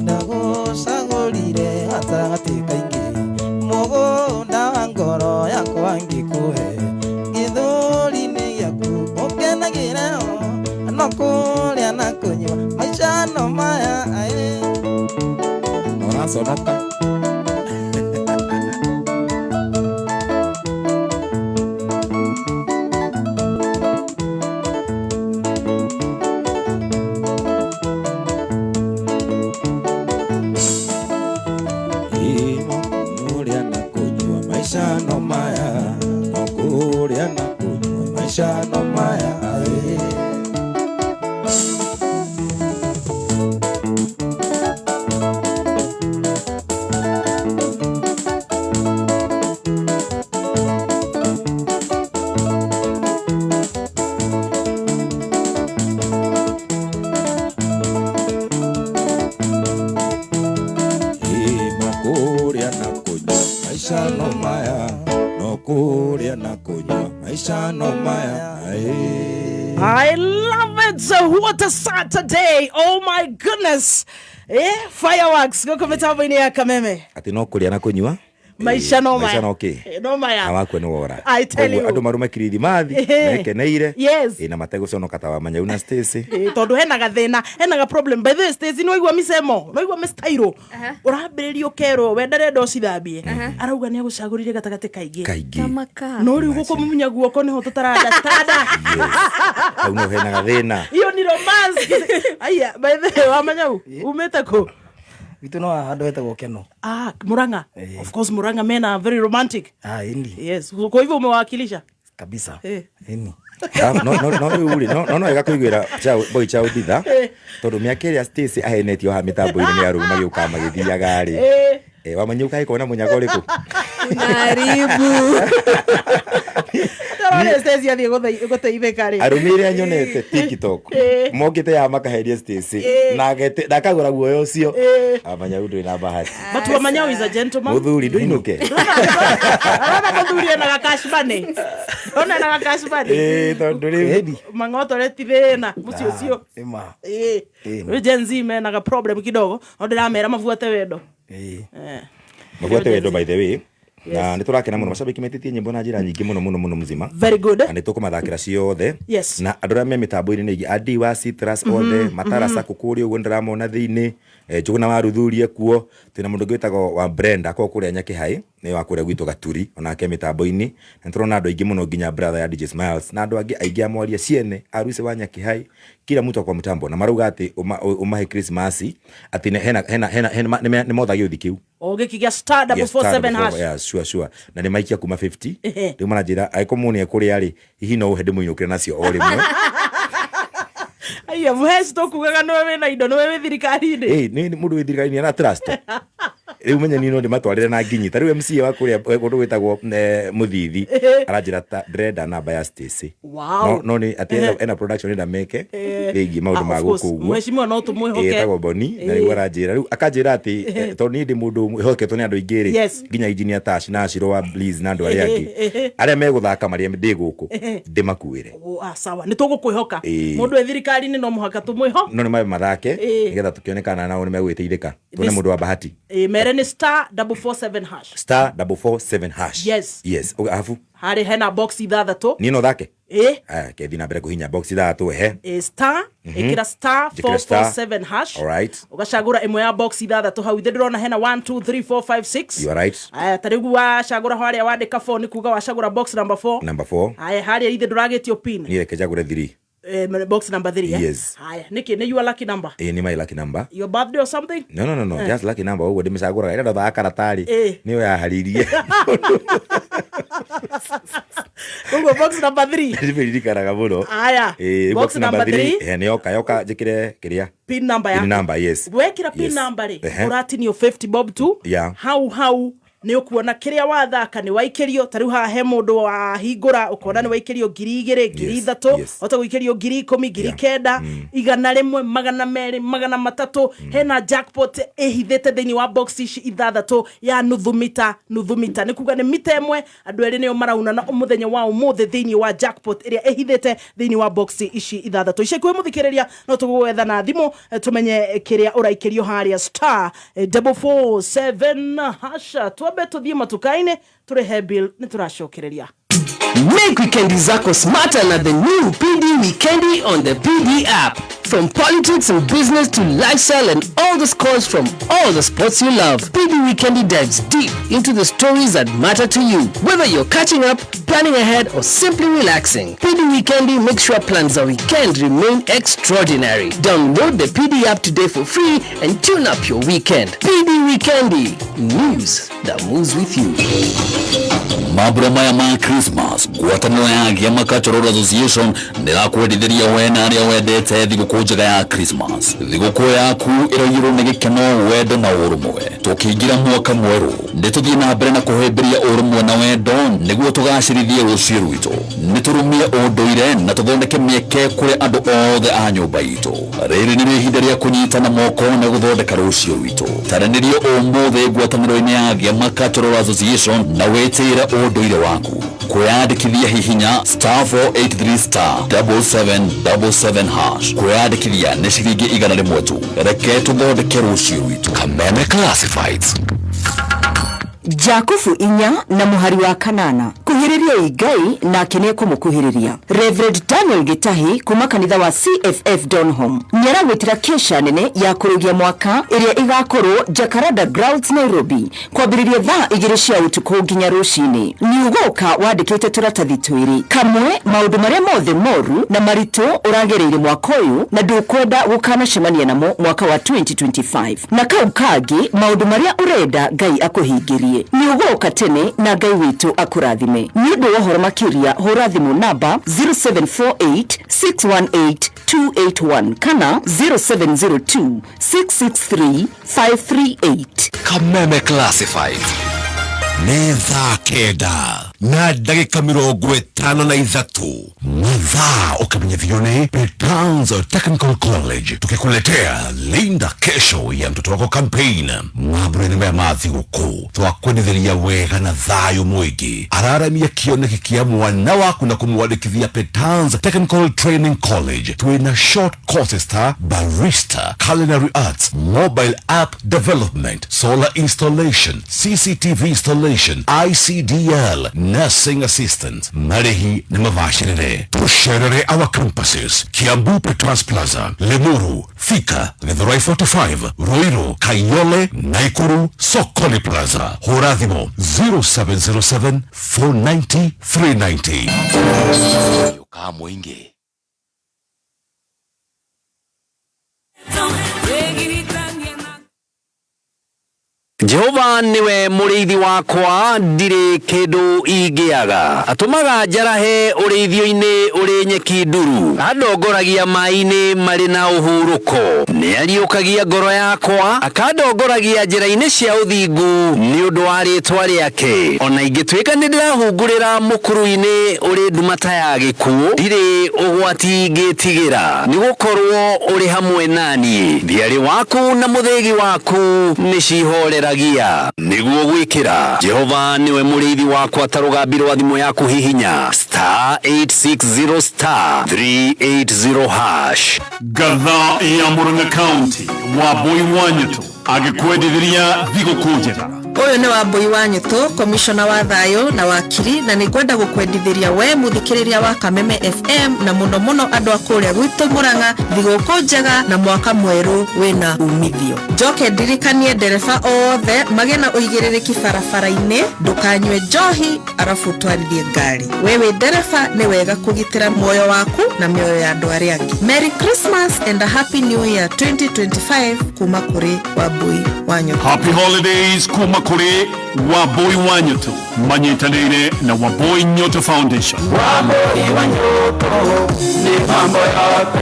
Ndagũcagũrire gatagatĩ kaingĩ, mũgũnda wa ngoro yakwa ngĩkũhe, gĩthũri-inĩ gĩaku ũkenagĩre o, no kũrĩa na kũnyua, maica no maya ae. Na ũraconoka. Kũrĩa na kũnyua, maica no maya, no kũrĩa na kũnyua, maica no maya. Kũrĩa na kũnyua, maica no maya, no kũrĩa na kũnyua, maica no maya. I love it. What a Saturday. Oh my goodness. Fireworks gũkũ mĩtambo-inĩ ya Kameme. Atä no kå rä a na kå nyua. Maisha no maya maya. no kä No maya. Na wakue nä wora. I tell you. Andå marume kirithimathi mekeneire. Na mategåconoka ta Wamanyau na Stacy. Tondå hena gathĩna, hena ga problem. By the way, Stacy, nĩ waigua mĩcemo, nĩ waigua mĩstairo ũrambĩrĩria ũkerwo we ndarenda ũcithambie, arauga nĩ agũcagũrire gatagatĩ kaingĩ. Kaingĩ. Tamaka. No rĩu gũkũmumunya guoko nĩho tũtarandastanda. Hau no hena gathĩna. Iyo ni romance. Aya, by the way, Wamanyau umĩte kũ? Witũ no handũ hetagwo Keno. Ah, Murang'a. Of course Murang'a men are very romantic. Ah, ini. Yes, kwa hivyo umewakilisha Kabisa. Ini. Ah, no no no rĩu rĩ, no wega kũiguĩra boy child tha, tondũ mĩaka ĩrĩa Stacy ahenetio haha mĩtambo-inĩ nĩ arũme magĩũkaga magĩthiaga rĩ. Wamanyau kahĩkwo na mũnyaga ũrĩkũ? Unaharibu. Tarore Stacy athiĩ gũteithĩka rĩ. Arũme ĩrĩa nyonete TikTok mokĩte ya makaheria Stacy na agete na akagũra guoya ũcio. Wamanyau ndũrĩ na bahati. But Wamanyau is a gentleman. Mũthuri ndũinũke. Arona mũthuri ena ga cash money. Ona ena ga cash money. Tondũ rĩu Mang'otore ti thĩna mũciĩ ũcio. Ĩma. Rĩu Gen Z menaga problem kidogo, no ndĩramera mabuate wendo. Mabuate wendo, by the way. Na nä tå rakena må no, macabiki metĩtie nyĩmbo na njĩra nyingĩ mũno mũno mũno mzima. Very good. Na nä tå kå mathakĩra ciothe. Na andå arĩa me mĩtambo-inĩ nĩ aingĩ, adi wa Citrus othe matarasa kũkũrĩa ũguo ndĩramona thĩinĩ, Njũgũna wa Ruthurie kuo, twĩna mũndũ ũngĩ wĩtagwo wa Brenda akoragwo kũrĩa Nyakĩhai, nĩ wa kũrĩa gwitũ Gaturi, onake mĩtambo-inĩ. Na nĩtũrona andũ aingĩ mũno, nginya brother ya DJ Smiles na andũ angĩ aingĩ a mwaria ciene aruce wa Nyakĩhai, kila mtu akwa mtambo, na marauga atĩ ũmahe Christmas atĩ hena hena hena hena nĩ motha gĩũthi kĩu. O gĩkĩ gĩa star double Yes, four star seven double hash. four, yeah, sure, sure. Na nĩ maikia kuma 50. Rĩu maranjĩra angĩkorwo mũndũ nĩekũrĩa rĩ, hihi no ũhe ndĩmũinũkĩre nacio o rĩmwe. Aiya, mũheci tũkugaga nĩwe wĩna indo, nĩwe wĩ thirikari-inĩ. Ĩ, nĩ mũndũ wĩ thirikari-inĩ ana trust. Rĩu menye niĩ no ndĩmatwarĩre na nginyi. Ta rĩu MCA wa kũrĩa kũndũ gwĩtagwo Mũthithi aranjĩra ta ndĩrenda namba ya Stacy. Wow. No nĩ atĩ ena production ĩrenda meke ĩgiĩ maũndũ ma Of course, gũkũ ũguo. Mheshimiwa no tũmwĩhoke. Ĩtagwo Boni na rĩu aranjĩra, rĩu akanjĩra atĩ tondũ niĩ ndĩ mũndũ mwĩhoketwo nĩ andũ aingĩ rĩ, nginya engineer Tash na Shiro wa Bliss na andũ arĩa angĩ arĩa megũthaka marĩa ndĩ gũkũ ndĩmakuĩre. Oh, ah, sawa, nĩ tũgũkwĩhoka. Mũndũ wĩ thirikari-inĩ no mũhaka tũmwĩho. No nĩ mabe mathake nĩgetha tũkĩone nao nĩ megwĩteithĩka, tuone mũndũ wa bahati. Mere nĩ star 447 hash. Star 447 hash. Yes. Yes. Arabu Harĩ hena box ithathatũ. Niĩ no thake. Ĩ. Kethi na mbere kũhinya box ithathatũ ehe. Star, ĩkĩra star Njĩkĩre star. 447 hash. Alright. Ũgacagũra ĩmwe ya box ithathatũ hau ithe ndĩrona hena 1 2 3 4 5 6. You are right. Aya, ta rĩu wacagũra harĩa wandĩka 4 nĩ kuga wacagũra box number 4. Number 4. Aya, harĩa ithe ndũragĩtio pin. Niĩ reke njagũre 3. Box number 3. Yes. Haya, nĩkĩ nĩ your lucky number? Ĩ, nĩ my lucky number. Your birthday or something? No, no, no, no, just lucky number ũguo ndĩmĩcagũraga ĩrĩa ndathaga karatarĩ nĩyo yaharĩirie. Koguo box number 3. Ndĩmĩririkanaga mũno. Aya, box number 3. Nĩ yoka yoka njĩkĩre kĩrĩa Pin number Pin yaku. number, yes. Wekĩra pin Yes. number rĩ, ũratinio 50 bob tu. Yeah. Hau hau nĩ ũkuona kĩrĩa wathaka nĩ waikĩrio. Ta rĩu haha he mũndũ wahingũra ũkona nĩ waikĩrio 2000, 3000, hota gũikĩrio 10,000, 9,000, 100, 200, 300. Hena jackpot ĩhithĩte thĩinĩ wa box ici ithathatũ ya nuthu mita, nuthu mita nĩ kuga nĩ mita ĩmwe andũ erĩ nĩo marauna na mũthenya wa ũmũthĩ thĩinĩ wa jackpot ĩrĩa ĩhithĩte thĩinĩ wa box ici ithathatũ. Ica ikuhĩ mũthikĩrĩria no tũgũgwetha na thimũ, tũmenye kĩrĩa ũraikĩrio harĩa star 447 hash. Twambe tũthiĩ matuka-inĩ tũrĩhe bill, nĩ tũracokereria. Make weekendi zako smarter na the new PD Weekendi on the PD app. From politics and business to lifestyle and all the scores from all the sports you love, PD Weekendi dives deep into the stories that matter to you. Whether you're catching up, planning ahead, or simply relaxing, PD Weekendi makes sure plans a weekend remain extraordinary. Download the PD app today for free and tune up your weekend. PD Weekendi, news that moves with you. Mambura maya ma Christmas, ngwatanĩro ya Giama Cultural Association nĩrakwendithĩria we na arĩa wendete thigũkũ njega ya Christmas. Thigũkũ yaku ĩroiyũrwo nĩ gĩkeno, wendo na ũrũmwe. Tũkĩingĩra mwaka mwerũ, nĩ tũthiĩ na mbere na kũhĩmbĩria ũrũmwe na wendo nĩguo tũgacĩrithie rũciũ rwitũ. Nĩ tũrũmie ũndũire na tũthondeke mĩeke kũrĩ andũ othe a nyũmba itũ. Rĩrĩ nĩrĩo ihinda rĩa kũnyitana moko na gũthondeka rũciũ rwitũ. Taranĩrio ũmũthĩ ngwatanĩro-inĩ ya Giama Cultural Association na wĩtĩĩre ũndũire waku. Kwĩyandĩkithia hihinya star 483 star 7777 hash. Kwĩyandĩkithia nĩ ciringi 100 tu. Reke tũthondeke rũciũ rwitũ. Kameme Classifieds. Jakubu 4 na mũhari wa 8, kuhĩrĩriai Ngai nake nĩekũmũkuhĩrĩria. Reverend Daniel Gĩtahi kuma kanitha wa CFF Donholm nĩaragwĩtĩra kesha nene ya kũrũgia mwaka ĩrĩa ĩgakorwo Jacaranda Grounds, Nairobi, kwambĩrĩria thaa 2 cia ũtukũ nginya rũcinĩ. Nĩ ũgoka wandĩkĩte tũratathi twĩrĩ, kamwe maũndũ marĩa mothe moru na maritũ ũragereire mwaka ũyũ na ndũkwenda gũkanacemania namo mwaka wa 2025, na kau kangĩ maũndũ marĩa ũrenda Ngai akũhingĩrie. Nĩ ũgoka tene na Ngai witũ akũrathime. Nĩ ũndũ wa ũhoro makĩria, hũra thimũ namba 0748 618 281 kana 0702 663 538. Kameme Classifieds. Nĩ thaa 9 na ndagĩka 53. Mathaa ũkamenyithio nĩ Petans Technical College, tukikuletea Linda Kesho ya Mtoto Wako campaign. Mambura-inĩ maya ma thigũkũ twakwendithĩria wega na thayũ mũingĩ. Araramia kĩoneki kĩa mwana waku na kũmwandĩkithia Petans Technical Training College. Twĩna short courses ta barista, culinary arts, mobile app development, solar installation, CCTV installation, ICDL, nursing assistant. Marĩhi nĩ mabacĩrĩre. Tũcerere our campuses: Kiambu Petans Plaza, Limuru, Thika, Githurai 45, Ruiru, Kayole, Nakuru, Sokoli Plaza. Hũra thimũ 0707 490 390. Ka mũingĩ. Jehova niwe mũrĩithi wakwa, ndirĩ kĩndũ ingĩaga. Atũmaga njarahe ũrĩithio-inĩ ũrĩ nyeki nduru, andongoragia maĩ-inĩ marĩ na ũhurũko. Nĩariũkagia ngoro yakwa, akandongoragia njĩra-inĩ cia ũthingu nĩ ũndũ wa rĩĩtwa rĩake. Ona ingĩtuĩka nĩ ndĩrahungurĩra mũkuru-inĩ ũrĩ nduma ta ya gĩkuũ, ndirĩ ũgwati ngĩtigĩra, nĩ gũkorwo ũrĩ hamwe naniĩ. Thiarĩ waku na mũthĩgi waku nĩ cihoreragia. Nĩguo gwĩkĩra Jehova nĩwe mũrĩithi wakwa ta rũgambi rwa thimũ yaku, hihinya star 860 star 380 hash. Ngatha ya Murang'a County, Wambui wa Nyutu agĩkwendithĩria thigũkũ njega. Ũyũ nĩ Wambui wa Nyũtũ, komishona wa thayũ na wakiri, na nĩ ngwenda gũkwendithĩria we mũthikĩrĩria wa Kameme FM, na mũno mũno andũ a kũrĩa gwitũ Mũrang'a, thigũkũ njega na mwaka mwerũ wĩna umithio. Njoke ndirikanie ndereba othe magĩe na ũigĩrĩrĩki barabara-inĩ, ndũkanyue njohi arabu ũtwarithie ngari. We wĩ ndereba, nĩ wega kũgitĩra muoyo waku na mĩoyo ya andũ arĩa angĩ. Merry Christmas and a Happy New Year 2025 kuma kũrĩ Wambui wa Nyũtũ. Happy holidays kuma kũrĩ Wambui wa Nyutu manyitanĩire na Wambui Nyutu Foundation. Wambui wa Nyutu ni mambo yote.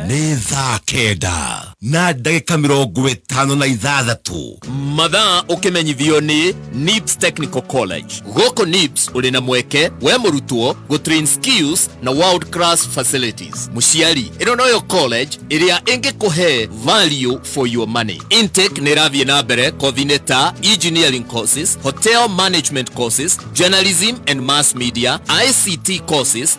Nĩ thaa 9 na ndagĩka 56. Mathaa ũkĩmenyithio nĩ NIBS Technical College. Gũkũ NIBS ũrĩ na mweke we mũrutwo gũtrain skills na world class facilities. Mũciari, ĩno noyo college ĩrĩa ĩngĩkũhe value for your money. Intake nĩ ĩrathiĩ na mbere kothi-inĩ ta engineering courses, hotel management courses, journalism and mass media, ICT courses.